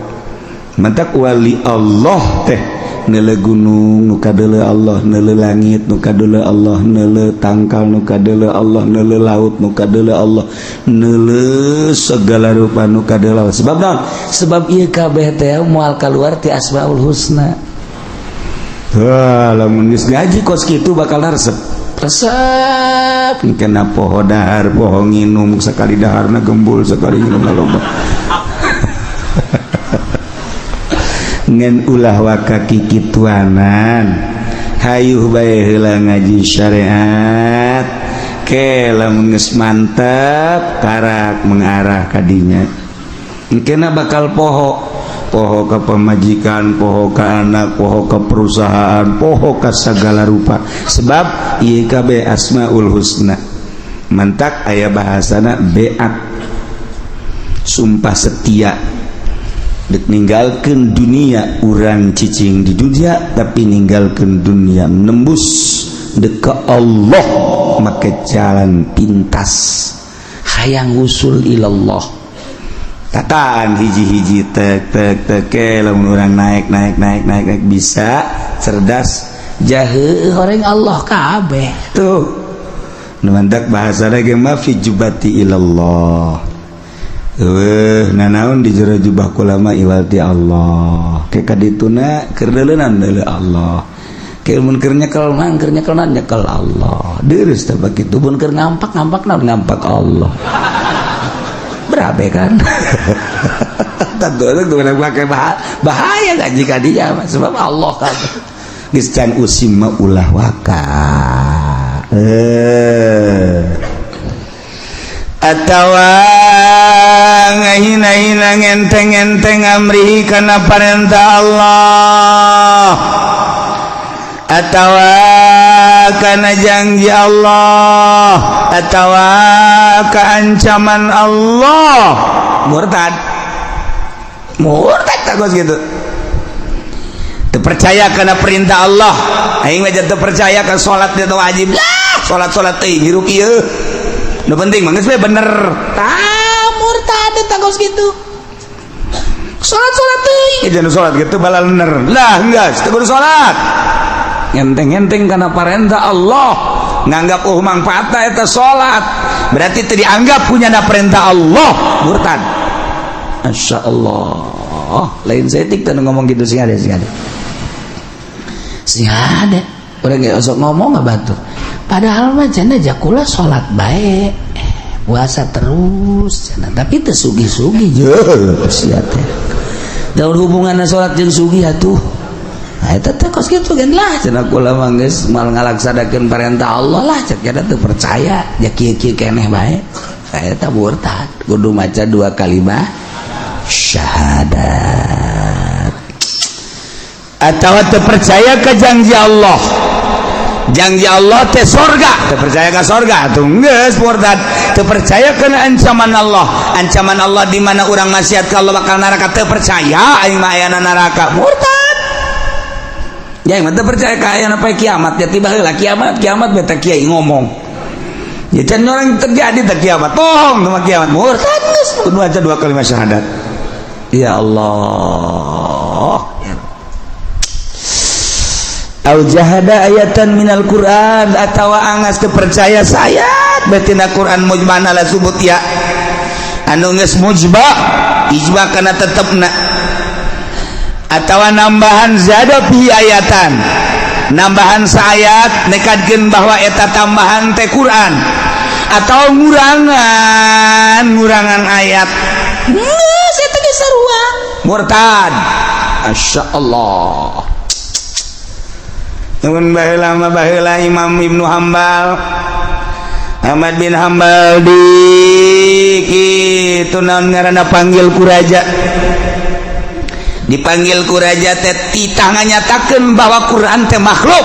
Speaker 1: Mantak wali Allah teh neuleu gunung nu kadeuleu Allah, neuleu langit nu kadeuleu Allah, neuleu tangkal nu kadeuleu Allah, neuleu laut nu kadeuleu Allah, neuleu segala rupa nu kadeuleu Allah. Sebab naon? Sebab ieu kabeh teh moal kaluar ti Asmaul Husna. Wah, lamun geus ngaji kos kitu bakal resep resep. Kena poho dahar, poho nginum. Sekali daharna gembul, sekali nginum loba. Ngan ulah waka kikituanan, hayuh bae heula ngaji syariat ke. Lamun geus mantap, karak mengarah kadinya, kena bakal poho, poho ke pemajikan, poho ke anak, poho ke perusahaan, poho ke segala rupa, sebab ieu kabeh Asmaul Husna. Mantak aya bahasana beat, sumpah setia dek ninggalkeun dunia. Urang cicing di dunia tapi ninggalkeun dunia, nembus dek ke Allah, make jalan pintas hayang usul ilallah. Tataan hiji-hiji, tek tek tek ke. Lamun urang naik naik naik naik naik, bisa cerdas jahe orang Allah kabeh tuh. Nu mantak bahasa lagi mah fi jubati ilallah. Eueuh nanaon di jero jubah kula mah iwal ti Allah. Ke kadituna keur deuleunan deuleu Allah. Ke mun keur nyekel mah keur nyekel nyekel Allah. Deureuh teh bakitu. Mun keur ngampak ngampak naon? Ngampak Allah. Berabe kan? Tentu itu pakai bahaya kan jika dia, sebab Allah kan. Geus can usim mah ulah waka. Eh. Atawa ngahina-hina, ngenteng-enteng amrihi kana parentah Allah atawa kana janji Allah atawa keancaman Allah, murtad. Murtad tak gitu. Teu percaya kana perintah Allah. Aing mah teu percaya ka salat itu wajib lah. Salat-salat teh hirup ieu nu penting mah geus we bener. Tah, murtad eta kos kitu. Salat-salat teuing jangan salat gitu balaler lah, geus teu kudu salat. Ngenteng-ngenteng kana parentah Allah, nganggap oh manfaatna eta salat, berarti teu dianggap punya na perintah Allah, murtad. Masya Allah, lain setik tuh ngomong gitu. Sih ada, sih ada, sih ada orang nggak osok ngomong nggak batur. Padahal mah cenah jakula sholat baik, puasa terus cenah, tapi teu sugih-sugih je sia teh. Daun hubunganna sholat jeung sugih atuh? Nah, eta teh kos kitu kan lah cenah. Kula mah geus moal ngalaksanakeun perintah Allah lah, cek eta teu percaya ja kieu-kieu keneh bae. Eta murtad, kudu maca dua kalimat syahadat. Atau teu percaya ke janji Allah, janji Allah teh sorga, teu percaya ke sorga tuh geus murtad. Teu percaya kana ancaman Allah, ancaman Allah di mana urang maksiat ka Allah bakal neraka, teu percaya aing mah ayana neraka, murtad. Ya mah teu percaya ka ayana poe kiamat, ya tiba heula kiamat, kiamat beta kiai ngomong ya can orang terjadi tak kiamat, bohong sama kiamat, murtad geus, kudu aja dua kalimat syahadat. Ya Allah. Au jahada ayatan minal Quran, atawa angas teu percaya saayat betina Quran mujman ala subut ya, anu geus mujba ijma kana tetepna, atawa nambahan zada fi ayatan, nambahan saayat nekadkeun bahwa eta tambahan teh Quran, atau ngurangan ngurangan ayat, geus eta geus sarua murtad. Masya Allah. Nuhun baheula mah, baheula Imam Ibnu Hambal, Ahmad bin Hambal di kitu naon ngaranna, panggil ku raja, dipanggil ku raja teh titah nganyatakeun bahwa Quran teh makhluk,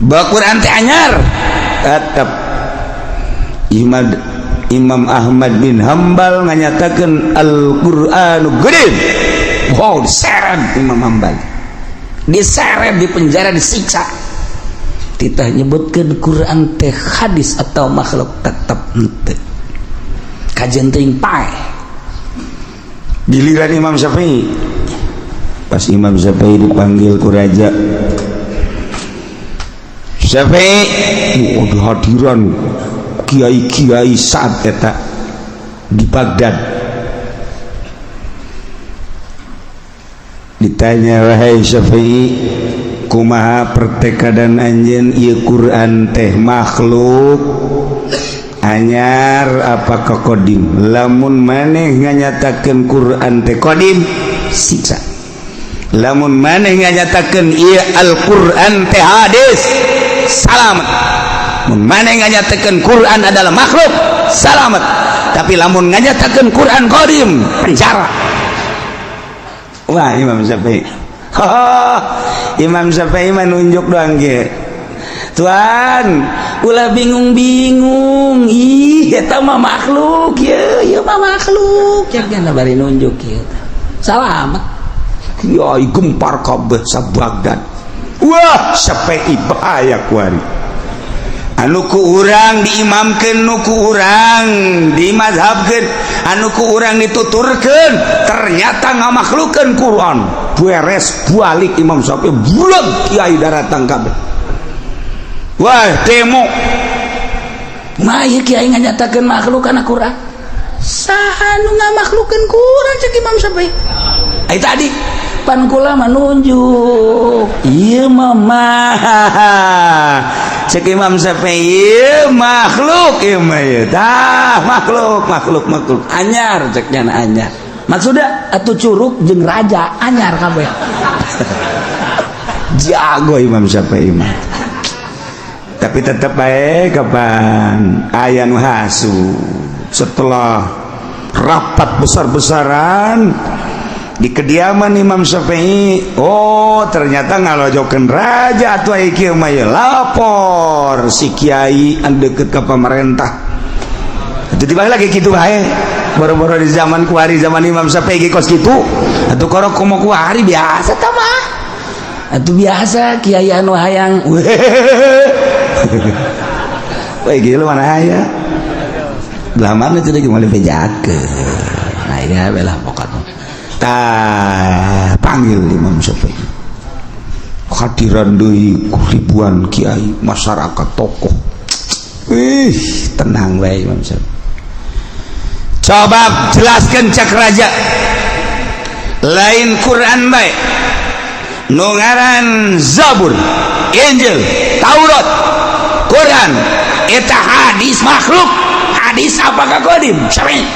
Speaker 1: bahwa Quran teh anyar. Tetep Imam Ahmad bin Hambal nganyatakeun Al-Qur'anu qadim. Wow, diseret Imam Hambal, diseret di penjara, disiksa. Titah nyebutkan Quran teh hadis atau makhluk, tetap henteu kajian teuing pae. Giliran Imam Syafi'i, pas Imam Syafi'i dipanggil ku raja, Syafi'i, oh, hadiran kiai-kiai saat eta di Baghdad. Ditanya, "Wahai Syafi'i, kumaha pertekadan anjeun, ieu Quran teh makhluk anyar apa qadim? Lamun maneh nganyatakeun Quran teh qadim, siksa. Lamun maneh nganyatakeun ieu Al-Quran teh hadis, salamet. Mun maneh nganyatakeun Quran adalah makhluk, salamet. Tapi lamun nganyatakeun Quran qadim, penjara." Wah, Imam Syafi'i, Imam Syafi'i menunjuk doang ge, "Tuan, ulah bingung-bingung, ih eta mah makhluk ya, ieu mah makhluk." Cek bari nunjuk kieu, salamet. Kiai gempar kabeh sa Baghdad. Wah, Syafi'i bahaya kuari, anu ku urang diimamkeun, nu ku urang dimazhabkeun, anu ku urang dituturkeun, ternyata ngamakhlukeun Quran. Beres, balik Imam Syafi'i, buleg kiai daratang kabeh. Wah, demo. Mah ieu kiai nganyatakeun makhluk kana Quran. Saha nu ngamakhlukeun Quran? Cek Imam Syafi'i. Ai tadi pan kula mah nunjuk ieu mah mah. Cek Imam Syafi'i, ieu makhluk, ieu mah ieu tah makhluk, makhluk, makhluk anyar. Cek nya anyar maksudnya atuh curug jeung raja anyar kabeh. Jago Imam Syafi'i mah. Tapi tetap baik, kapan aya nu hasud. Setelah rapat besar-besaran di kediaman Imam Syafi'i, oh, ternyata ngalojokeun raja atuh kieu mah. Lapor si kiai anu deket ke pemerintah itu, tiba lagi kitu bae. Boro-boro di zaman kuari, zaman Imam Syafi'i kos kitu atuh. Korok komo kuari biasa tah mah atuh, biasa kiai anu hayang. Wah, gila, mana aya belah mana itu lagi mau dibejakeun. Nah, iya belah pokoknya. Tah, panggil Imam Syafi'i, hadiran deui ribuan kiai, masyarakat, tokoh. Ih, tenang bae Imam Syafi'i. "Coba jelaskan," cak raja, "lain Quran bae, nu ngaran Zabur, Injil, Taurat, Quran eta hadis makhluk, hadis apakah kodim?" Syafi'i,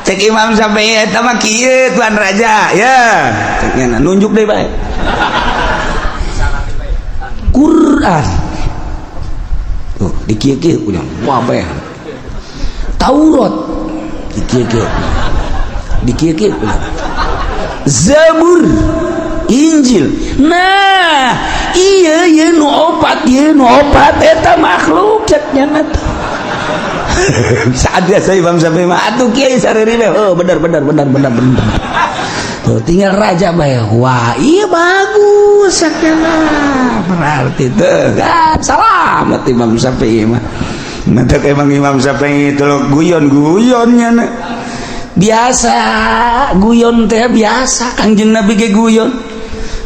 Speaker 1: cek Imam Syafi'i, "Eta mah kieu, tuan raja ya." Ceknya nunjuk deh bae Quran tuh di kieu-kieu udah wah bae, Taurat di kieu-kieu, di kieu-kieu, Zabur, Injil. Nah, iya iya, nu opat, iya nu opat eta makhluk, ceknya teh. Saat biasa Imam Syafi'i mah atuh kiai sareri. Oh, benar benar benar benar benar. Tuh tinggal raja bae. Wah, iya bagus ceknya. Berarti tuh kan salamet Imam Syafi'i mah. Mantap emang Imam Syafi'i itu guyon-guyonnya. Biasa guyon teh biasa, Kangjeng Nabi ge guyon.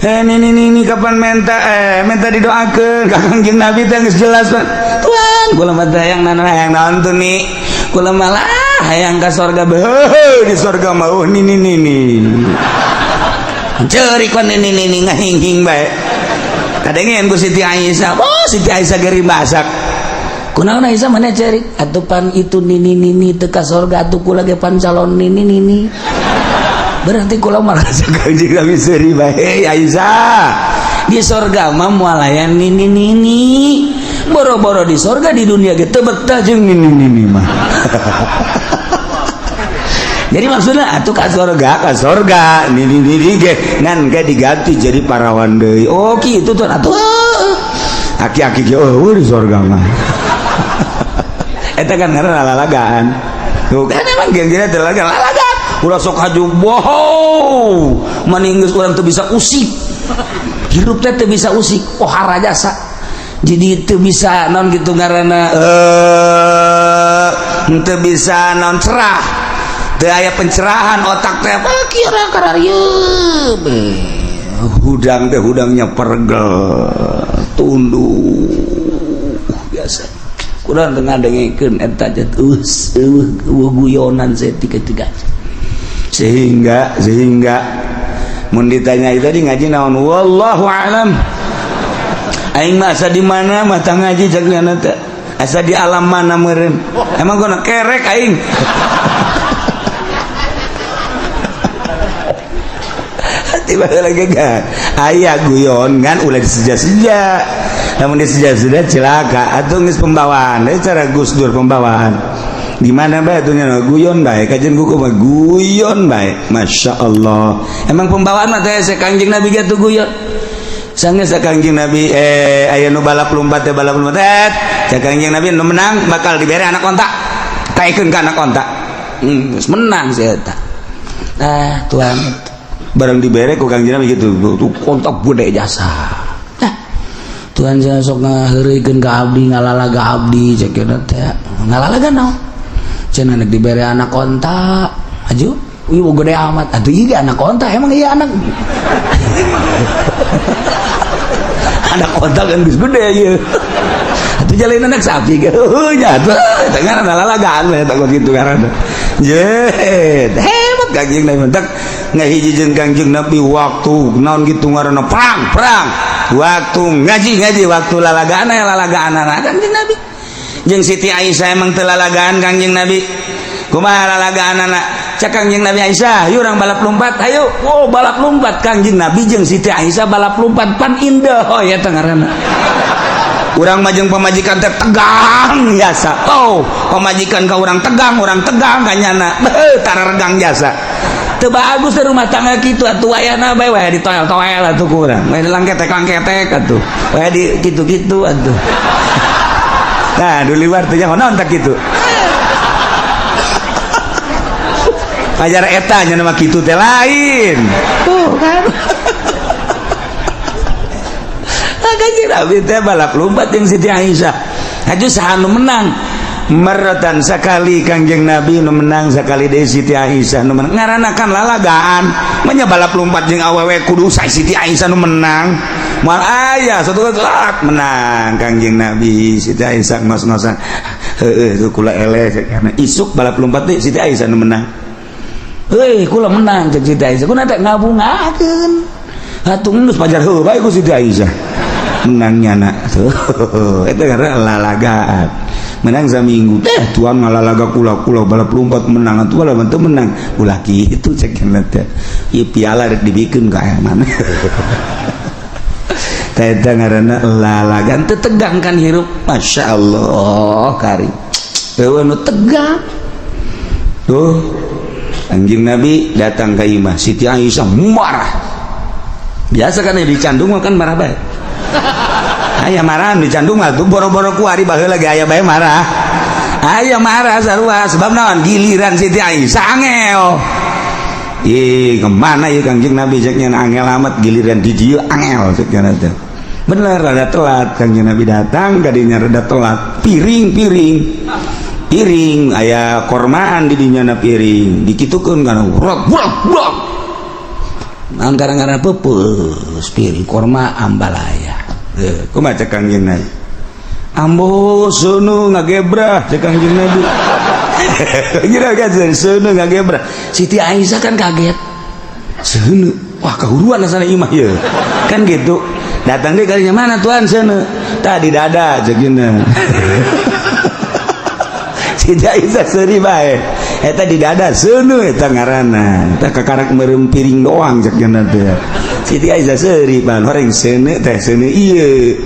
Speaker 1: Eh, ini kapan minta, minta didoakeun ka Kangjeng Nabi teh geus jelas, Pak. "Tuan, kula mah teh hayang nana, hayang naon tuh nih? Kula malah hayang ka sorga." Beuh, di sorga mau nini nini. Ceurik pan nini nini ngahing-hing bae. Kadengeun ku Siti Aisyah. Oh, Siti Aisyah geri masak. "Kunaon, Aisyah, mana ceurik?" "Atuh pan itu nini nini teu ka sorga, atuh kula ge pan calon nini nini. Berarti kula merasa." Kanjeng Nabi seuri bae, "Aisyah, di sorga mah moal aya nini nini. Boro-boro di sorga, di dunia ge teu betah jeung nini nini mah." Jadi maksudnya atuh ka sorga nini nini ge ngan ge diganti jadi parawan deui. Oh, kitu tuh atuh. Aki-aki ge oh di sorga mah. Eta kan ngaranna lalagaan. Tuh kan emang geng-geng teh lalagaan. Ulah sok haju wow, maning geus urang teu bisa usik. Hirup teh teu bisa usik, oh harajasa. Jadi teu bisa naon gitu ngaranna, teu bisa naon, cerah. Teu aya pencerahan otak teh, apa kira kararieu. Hudang teh hudangnya pergel, tunduk biasa. Kurang tengah dengekeun eta geus eueuh guyonan saya tiga-tiga. Sehingga sehingga mun ditanya tadi ngaji naon, wallahu alam, aing mah asa di mana mata ngaji cek teh, asa di alam mana meureun. Emang gua kerek aing tiba lagi kan aya guyon kan, ulah diseja-seja. Namun diseja-seja celaka atuh. Geus pembawaan cara Gus Dur, pembawaan di mana bae atuh nya guyon bae, kajian buku mah guyon bae. Masya Allah, emang pembawaan mah teh Kangjeng Nabi ge tuh guyon. Sanggeus Kangjeng Nabi, aya nu balap lompat teh, balap lompat teh Kangjeng Nabi, nu menang bakal dibere anak onta, kaikeun ka anak onta. Geus menang si eta. Ah, tuan, barang dibere ku Kangjeng Nabi gitu tuh kontak gede jasa. Nah, tuan, saya sok ngaheureuykeun ka abdi, ngalalaga abdi, cek teh. Ngalalaga naon? Cenah dibere anak onta aju. Wih, gede amat atuh iya anak onta. Emang iya anak anak onta kan geus gede ieu atuh, jalan anak sapi ge nya atuh tengah lalagaan we takut gitu karena ye hebat Kangjeng Nabi. Mentak ngahiji jeung Kangjeng Nabi waktu naon gitu ngaranna, perang perang, waktu ngaji ngaji, waktu lalagaan aya lalagaan Kangjeng Nabi jeung Siti Aisyah. Emang teu lalagaan Kangjeng Nabi? Kumaha lalagaan anak? Cek Kangjeng Nabi, "Aisyah, yuk urang balap lompat, ayo." Oh, balap lompat Kangjeng Nabi jeung Siti Aisyah balap lompat, pan indah. Oh ya, ngaranna Urang mah jeung pamajikan teh tegang jasa. Oh, pamajikan ka urang tegang ka nyana. Beuh, tararegang jasa. Teu bagus teh rumah tangga kitu atuh ayana bae wae ditoel-toel atuh ku urang. Wae langketek-langketek atuh. Wae di kitu-kitu atuh. Nah, di luar teh nyaho naon tak kitu. Pajar eta nya mah kitu teh lain. Tuh kan. Kanjeng Nabi teh balap lompat jeung Siti Aisyah. Haju saha nu menang? Marratan sakali Kangjeng Nabi nu menang, sakali deui Siti Aisyah nu menang. Ngaranna kan lalagaan. Manya balap lompat jeung awewe kudu Siti Aisyah nu menang. Moal aya satu lak menang Kangjeng Nabi. Siti Aisyah ngos-ngosan. Heueuh tuh kula eleh karena isuk balap lompat deui Siti Aisyah nu menang. Heuh kula menang jeung Siti Aisyah. Kuna teh ngabungakeun. Atuh geus pajar heuh bae ku Siti Aisyah. Menangnya nak tuh itu karena lalagaan menang saminggu teh tuan ngalalaga kula-kula balap lompat menang atuh balap teu menang ulah kitu cek teh ieu piala rek dibikeun ka aya mana teh eta ngaranna lalagaan teu tegang kan hirup. Masya Allah kari eueuh nu tegang tuh. Anjing Nabi datang ka imah Siti Aisyah marah. Biasa kan dicandung mah kan marah bae. Aya marah dicandung mah tuh boro-boro ku ari baheula ge aya bae marah. Aya marah sarua sebab naon giliran Siti Aisyah angel. Ih, kemana ieu Kangjeng Nabi cek nya angel amat giliran di dieu angel cek nya teh. Bener rada telat Kangjeng Nabi datang kadinya rada telat. Piring-piring. Piring aya kormaan di dinya na piring dikitukeun kana rok brok brok. Angkara-angkara peupeus piring korma ambalaya. Kumaha cek Kangjeng Nabi? Ambo seuneu ngagebrah cek Kangjeng Nabi. Kira kan seuneu ngagebrah. Siti Aisyah kan kaget. Seuneu, wah kahuruan asana imah ieu. Kan gitu. Datang deui kalinya mana tuan seuneu? Tadi dada cek nya. Siti Aisyah seuri bae. Eta di dada seuneu eta ngaranna. Eta kakarak meureum piring doang cek nya teh. Siti Aisyah seuri pan horeng seuneu teh seuneu ieu.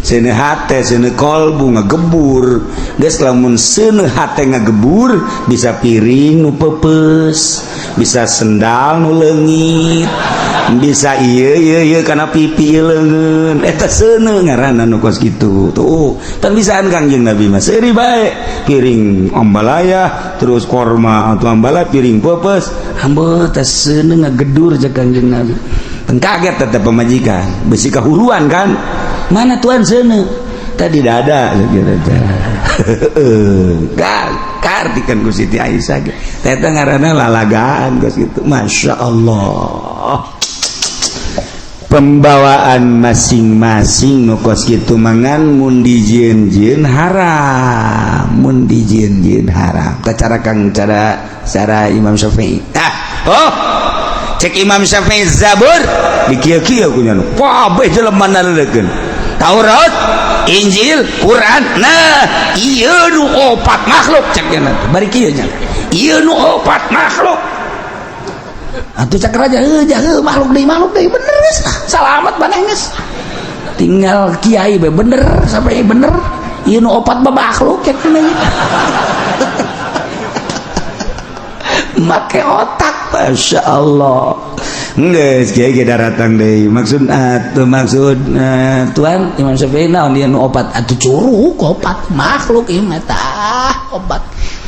Speaker 1: Seuneu hate, seuneu kolbu ngagebur. Geus lamun seuneu hate ngagebur bisa piring nu peupeus, bisa sendal nu leungit, bisa ieu ieu ieu kana pipi leungeun. Eta seuneu ngaranna nu kos kitu. Tuh, tan bisaan Kangjeng Nabi mah seuri bae. Piring ambalaya terus korma atau ambalaya piring peupeus. Ambo teh seuneu ngagedur cek Kangjeng Nabi. Teu kaget tetep pemajikan, besi kahuruan kan. Mana tuan seuneu? Tadi dada gitu teh. Kartikan ku Siti Aisyah ge. Eta ngaranna lalagaan geus kitu. Masya Allah. Pembawaan masing-masing nu kos kitu mangan mun dijieun-jieun haram, mun dijieun-jieun haram. Tah cara Kang cara cara Imam Syafi'i. Ah, oh. Cek Imam Syafi'i Zabur dikieu-kieu ku nya. Kabeh jelema naleukeun. Taurat, Injil, Quran. Nah, ieu nu opat makhluk cek nya teh. Bari kieu nya. Ieu nu opat makhluk. Atuh cek raja heuh heuh makhluk deui bener geus. Salamat maneh geus. Tinggal kiai bae bener sampai bener. Ieu nu opat mah makhluk cek nya. Make otak, Masya Allah. Geus kiai ge daratang deui. Maksud atuh maksud tuan Imam Syafi'i naon ieu nu opat atuh curug opat makhluk ieu mah tah opat.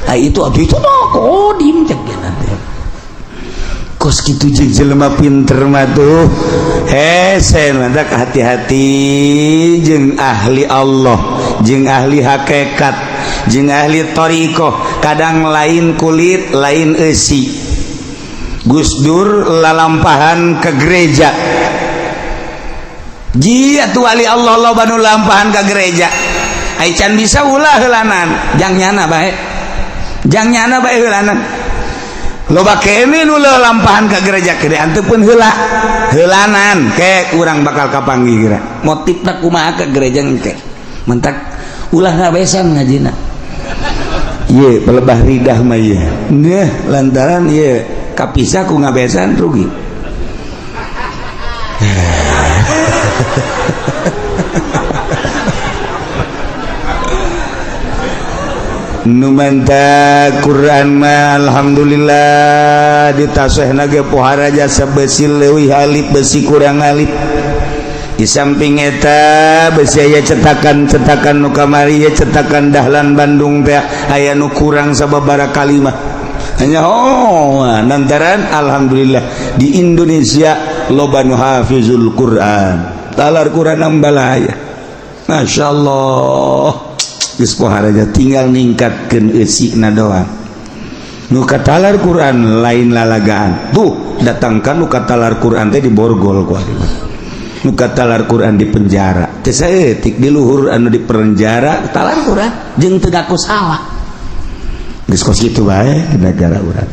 Speaker 1: Ah itu atuh itu mah kodim cek nya teh. Kos kitu jeung jelema pinter mah tuh. Hese mantak hati-hati jeung ahli Allah, jeung ahli hakikat, jeung ahli thariqah, kadang lain kulit, lain eusi. Gus Dur lalampahan ke gereja. Jia tuh wali Allah loba nu lampahan ke gereja. Ai can bisa ulah heulanan, jang nyana bae. Jang nyana bae heulanan. Loba kene nu lampahan ke gereja gede antepun heula. Heulanan ke urang bakal kapanggih geura. Motifna kumaha ke gereja engke. Mentak ulah ngabesan ngajina. Ye pelebah ridah mah ye. Neh lantaran ye kapisah ku ngabesan rugi. Nu mantap Quran mah alhamdulillah ditasehna ge pohara jasa besi leuwih alif besi kurang alif. Di samping eta besi aya cetakan-cetakan nu kamari ya cetakan Dahlan Bandung teh aya nu kurang sababaraha kalimah. Hanya oh lantaran alhamdulillah di Indonesia loba nu hafizul Quran. Talar Quran ambalaya. Masya Allah. Geus pohara tinggal ningkatkeun eusina doang. Nu katalar Quran lain lalagaan. Tuh datangkan nu katalar Quran teh diborgol ku ari. Nu katalar Quran di penjara. Teu saeutik di luhur anu di penjara talar Quran jeung teu ngaku salah. Geus kos kitu bae negara urang.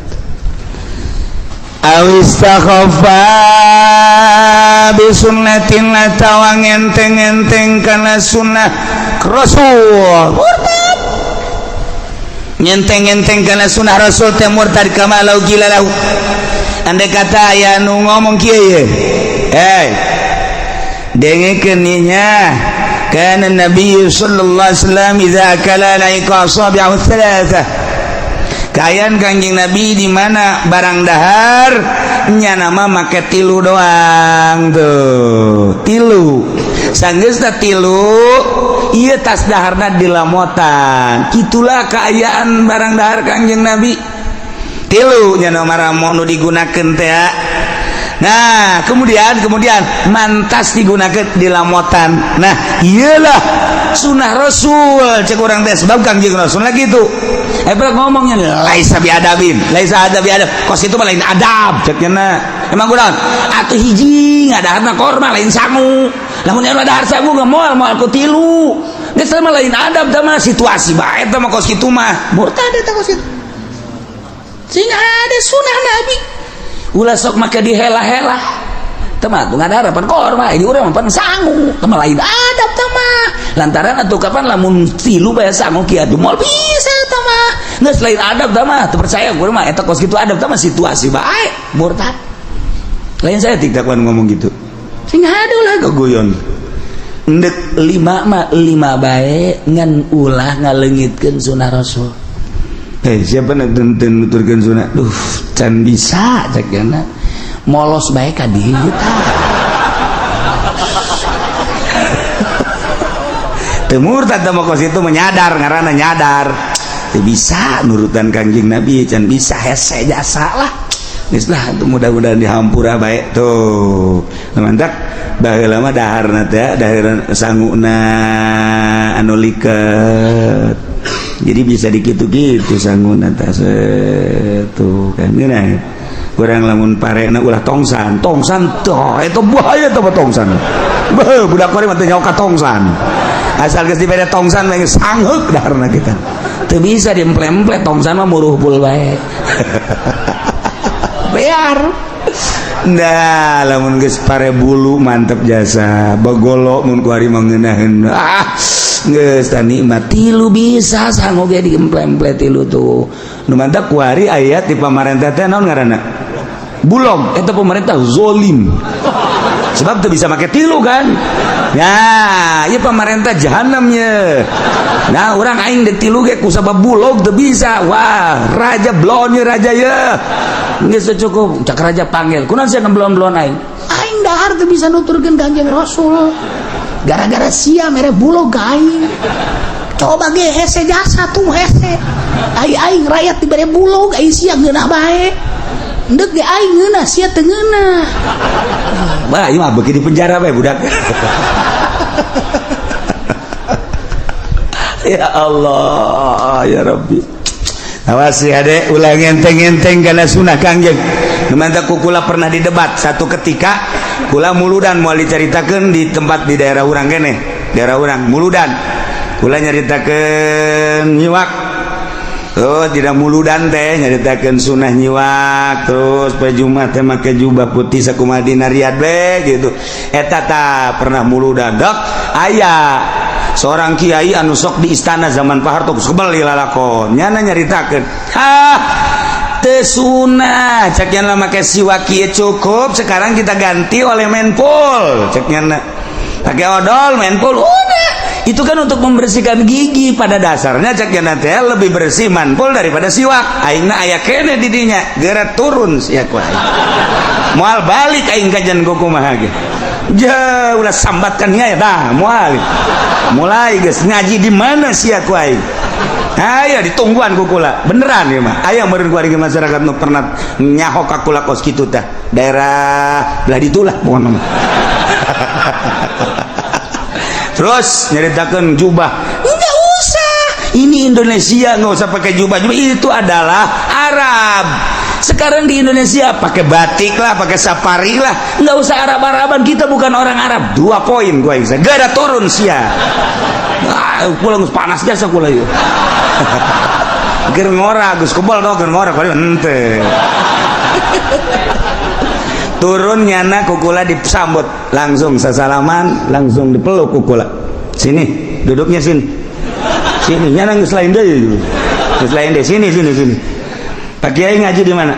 Speaker 1: Awistakhafa bisunnatin atawa ngenteng-enteng kana sunnah Rasul murtad ngenteng-enteng kana sunnah Rasul teh murtad kama lau qila lahu andai kata aya nu ngomong kieu ye eh dengekeun nya kana Nabi sallallahu alaihi wasallam idza akala laika asabi'ahu thalatha kayan Kangjeng Nabi di mana barang dahar nya nama make tilu doang tuh tilu sanggeusna tilu ieu tas daharna dilamotan itulah keayaan barang dahar Kangjeng Nabi tilu nya nama ramo nu digunakeun teh. Nah kemudian mantas digunakan dilamotan. Nah iyalah sunnah Rasul cek urang teh sebab Kangjeng Rasul lagi tuh ngomongnya laisa biadabin laisa adab biadab kos itu mah lain adab cek nya emang kurang atuh hiji ngadaharna korma lain sangu lamun anu dahar sangu ge moal moal ku tilu geus mah lain adab tah mah situasi bae tah mah kos kitu mah murtad eta kos kitu sing ada sunah Nabi ulah sok make dihela-hela teh mah tuh ngadahar pan korma ini urang mah pan sangu teh mah lain adab teh mah lantaran atuh kapan lamun tilu bae sangu kieu atuh moal bisa teh mah geus lain adab teh mah teu percaya gua mah eta kos kitu adab teh mah situasi bae murtad lain saya tidak ngomong gitu sing aduh lah guyon ndek lima mah lima bae ngan ulah ngaleungitkeun sunah Rasul. Siapa nak teu nuturkeun sunah duh can bisa cek nya molos bae ka dieu tah teu murtad teh mah kos itu menyadar ngaranna nyadar teu bisa nurutan Kangjeng Nabi can bisa hese jasa lah geus lah atuh mudah-mudahan dihampura bae tuh mantap baheula mah daharna teh dahar sanguna anu liket jadi bisa dikitu-kitu sanguna teh tuh kan geunah urang lamun parena ulah tongsan tongsan tuh itu bahaya tuh tongsan beuh budak kuari mah teu nyaho ka tongsan asal geus dibere tongsan mah geus sangheuk daharna kita teu bisa diemple-emple tongsan mah muruhpul bae bear. Nah lamun geus pare bulu mantep jasa bagolo mun kuari mah ngeunaheun ah geus tah nikmat tilu bisa sangu ge diemple-emple tilu tuh nu mantap kuari aya di pamarentah teh naon ngaranna bulog eta pemerintah zolim sebab teu bisa make tilu kan ya ieu pemerintah jahanam ye. Nah urang aing deuk tilu ge ku sabab bulog teu bisa wah raja blon ye raja ye geus cukup cak raja panggil kunaon sia ngeblon-blon aing aing dahar teu bisa nuturkeun Kangjeng Rasul gara-gara sia mere bulog ka aing coba ge hese jasa tuh hese ai aing rakyat dibere bulog ai sia ngeunah bae ndek ge aing ngeunah sia teu ngeunah bah ieu mah beuki di penjara bae budak. Ya Allah ya Rabbi awas ya adek ulah ngenteng-ngenteng kana sunah Kangjeng. Nu mantap ku kula pernah didebat satu ketika kula muludan moal dicaritakeun di tempat di daerah urang keneh daerah urang muludan kula nyaritakeun nyiwak oh tidak muludan teh nyaritakeun sunah nyiwak terus poe Jumat teh make jubah putih sakumaha dina Riyadh we gitu eta tah pernah muludan dok aya seorang kiai anu sok di istana zaman Pak Harto sebel lalakon nyana nyaritakeun hah teu sunah cek nya make siwak kieu cukup sekarang kita ganti oleh menpol cek nya pakai odol menpol udah Itu kan untuk membersihkan gigi. Pada dasarnya cek nyana teh lebih bersih manpul daripada siwak. Aingna aya kene di dinya, geura turun sia ku aing. Moal balik aing kajian kumaha ge. Ja ulah sambatkan ya dah moal. Mulai geus ngaji di mana sia ku aing. Aya ditungguan ku kula. Beneran ya mah. Aya meureun ku ari masyarakat nu pernah nyaho ka kula kos kitu tah. Daerah belah ditu lah pokona mah. Terus nyeritakan jubah, nggak usah, ini Indonesia nggak usah pakai jubah, jubah itu adalah Arab. Sekarang di Indonesia pakai batik lah, pakai safari lah, nggak usah Arab-Araban, kita bukan orang Arab. 2 poin gua bisa, gak ada turun sia. Ah, pulang panas jasa kula yuk. Ger ngora geus kebal dong, ger ngora kali ente. Turun nyana kukula disambut langsung sasalaman, langsung dipeluk kukula. Sini duduknya, sini sini nyana geus lain deui, geus lain deui, sini sini sini. Pak Kiai ngaji di mana?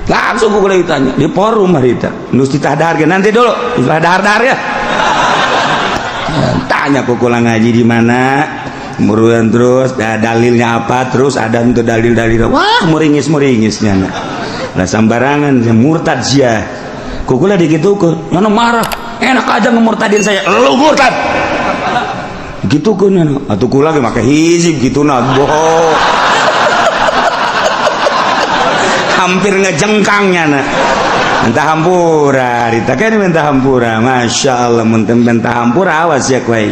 Speaker 1: Langsung kukula ditanya di forum harita. Nus ditadar nanti dulu, setelah dahar-dahar ya. Tanya kukula ngaji di mana? Muruan terus dalilnya apa? Terus ada untuk dalil-dalil. Wah, muringis-muringis nyana. Lah sambarangan murtad sia. Kukula digitukeun, nyana marah. Enak aja ngemurtadin saya. Lu murtad. Gitukeun nyana. Atuh kula ge make hizib gitu na. Bohong. Hampir ngejengkang nyana. Minta hampura, ditakeun minta hampura. Masya Allah, mun minta hampura awas ya kuai.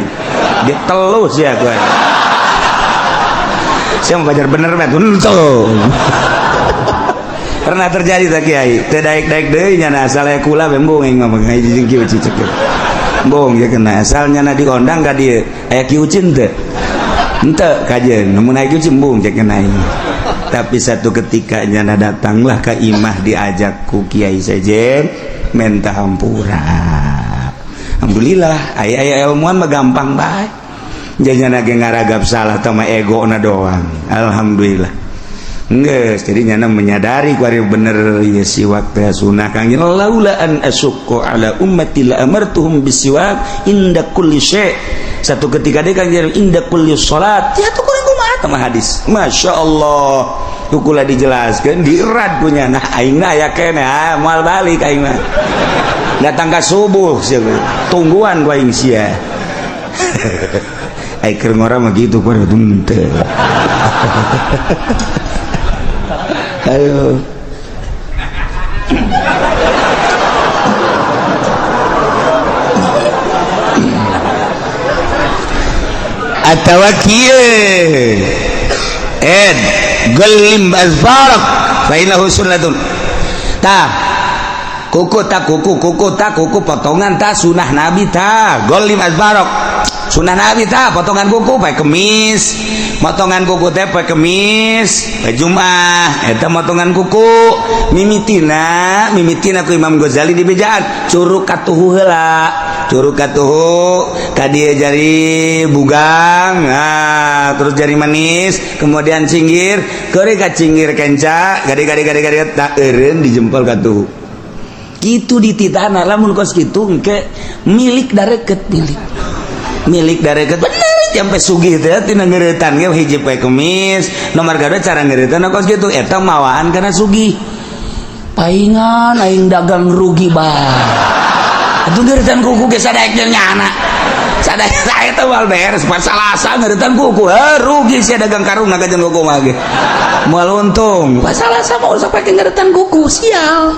Speaker 1: Ditelus ya kuai. Saya mau belajar bener bet. Untung. Pernah terjadi tak kiai? Teu daek-daek deui nyana asal aya kula embung aing mah ngaji jeung kieu cicek. Embung ya kena asal nyana diondang ka dieu. Aya Ki Ucin teu? Henteu kajeun. Mun aya Ki Ucin embung cek kena aing. Tapi satu ketika nyana datanglah ke imah diajak ku kiai sejen minta hampura. Alhamdulillah aya aya ilmuwan mah gampang bae. Janyana ge ngaragap salah teh mah egona doang. Alhamdulillah. Geus, jadi nyana menyadari kuari bener ieu siwak teh sunah Kang. Laula an asyqa ala ummati la amartuhum bisiwak inda kulli syai. Satu ketika dia Kang inda kulli salat. Ya tuh kumaha teh hadis. Masya Allah. Kukula dijelaskeun dierat punya nah aing aya keneh ah moal balik aing mah. Datang ka subuh sia tungguan ku aing sia. Ai keur ngora mah gitu ku teu. Ayo. Atawa kieu ed gelim azfarak fa innahu sunnatun. Tah kuku tak kuku kuku tak kuku potongan ta sunah nabi ta golim azfarak sunah nabi ta potongan kuku pae kemis, motongan kuku teh poe kemis, poe Jumat eta motongan kuku mimitina mimitina ku Imam Ghazali di bejaan curug katuhu heula, curug katuhu ka dieu jari bugang, nah, terus jari manis, kemudian cinggir, keuri ka cinggir kenca, gade-gade gade-gade tak eureun di jempol katuhu. Kitu dititana lamun kos kitu engke milik dareket milik. Milik dareket bener sampai sugih teh tina ngeuretan ge hiji poe kemis, nomor kadua cara ngeuretan kos kitu eta mawaan kana sugih. Paingan aing dagang rugi bae. Atuh ngeuretan kuku ge sadaek jeung nyana. Sadaek eta moal beres pas Salasa ngeuretan kuku, heuh rugi sia dagang karung na jeung kuku mah ge. Moal untung. Pas Salasa mah usah pake ngeuretan kuku, sial.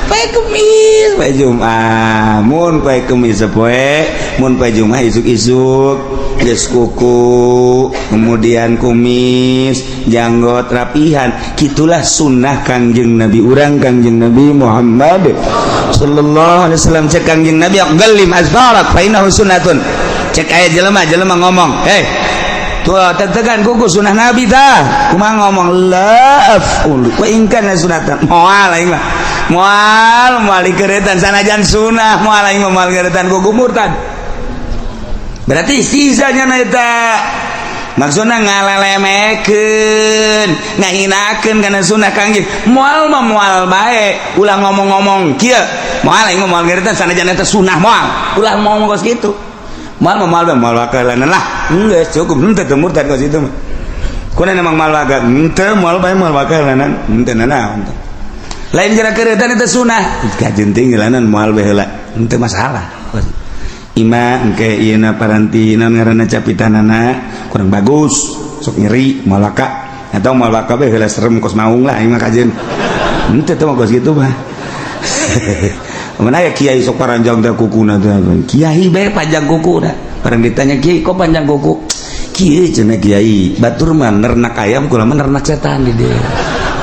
Speaker 1: Poe Kemis, poe Jumat, mun poe Kemis poe, mun poe Jumat isuk-isuk geus kuku, kemudian kumis, janggot rapihan. Kitulah sunnah Kangjeng Nabi urang Kangjeng Nabi Muhammad sallallahu alaihi wasallam. Cek Kangjeng Nabi galim azfarak fa innahu sunnatun. Cek aya jelema-jelema ngomong, "Hei, tuh tetegan kuku sunnah Nabi tah." Kumaha ngomong la af'ul wa in kana sunnatan. Moal aing mah. Moal moal dikeretan sanajan sunah moal aing mah moal keretan kuku murtad. Berarti sisanya na eta Maksudna ngalelemekeun, ngahinakeun kana sunnah Kangjeng. Moal mah moal bae, ulah ngomong-ngomong kieu. Moal, aing mah moal ngeritan sanajan eta sunah moal. Ulah ngomong kos kitu. Moal mah moal bae, moal wakalanan lah. Geus cukup, henteu teu murtad kos itu mah. Kuna emang moal waga, henteu moal bae, moal wakalanan, henteu nanaon. Lain geura keureutan eta sunah. Kajeun tinggilanan moal bae heula. Henteu masalah. Ima engke ieu na paranti naon ngaranna, capitanana kurang bagus, sok nyeri, moal waka atau moal waka bae heula, serem kos maung lah aing mah kajeun. Henteu teh mah kos kitu mah. Mana ya kiai sok paranjang teh kukuna teh. Kiai bae panjang kukuna. Barang ditanya, "Kiai, kok panjang kuku?" "Kieu," cenah kiai, "batur mah nernak ayam, kula mah nernak setan di dieu."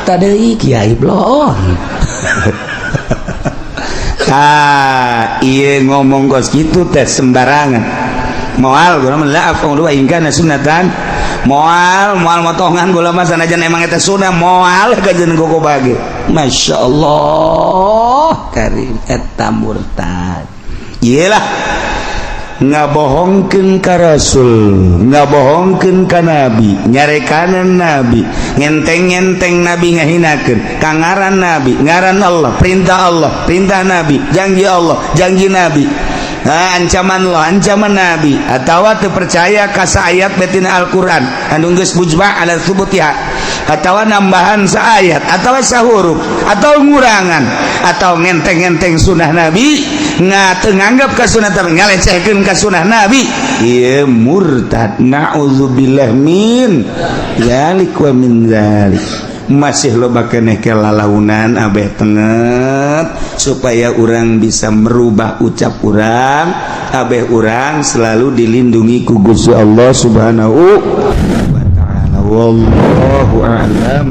Speaker 1: Tadi kiai bloon. Ah, ieu ngomong kos kitu teh sembarangan. Moal gua mah, la af'alu wa in kana sunnatan. Moal, moal motongan gula mah sanajan emang eta sunnah, moal kajeun koko bage. Masya Allah karim, eta murtad. Iyalah, ngabohongkeun ka Rasul, ngabohongkeun ka Nabi, nyarekanan Nabi, ngenteng-ngenteng Nabi, ngahinakeun ka ngaran Nabi, ngaran Allah, perintah Allah, perintah Nabi, janji Allah, janji Nabi. Nah, ancaman Allah, ancaman Nabi, atau teu percaya ka ayat betina Al-Qur'an anu geus mujma' ala tsubutiha, atau nambahan saayat atau sahuruf atau ngurangan atau ngenteng-ngenteng sunnah Nabi, nggak nganggap ka sunnah tapi ngalecehkeun ka sunnah Nabi, ieu murtad. Na'udzubillah min dzalik wa min dzalik. Masih loba keneh kelalaunan. Abeh tenget supaya orang bisa merubah ucap orang. Abeh orang selalu dilindungi ku Gusti Allah Subhanahu wa Ta'ala. Wallahu a'lam.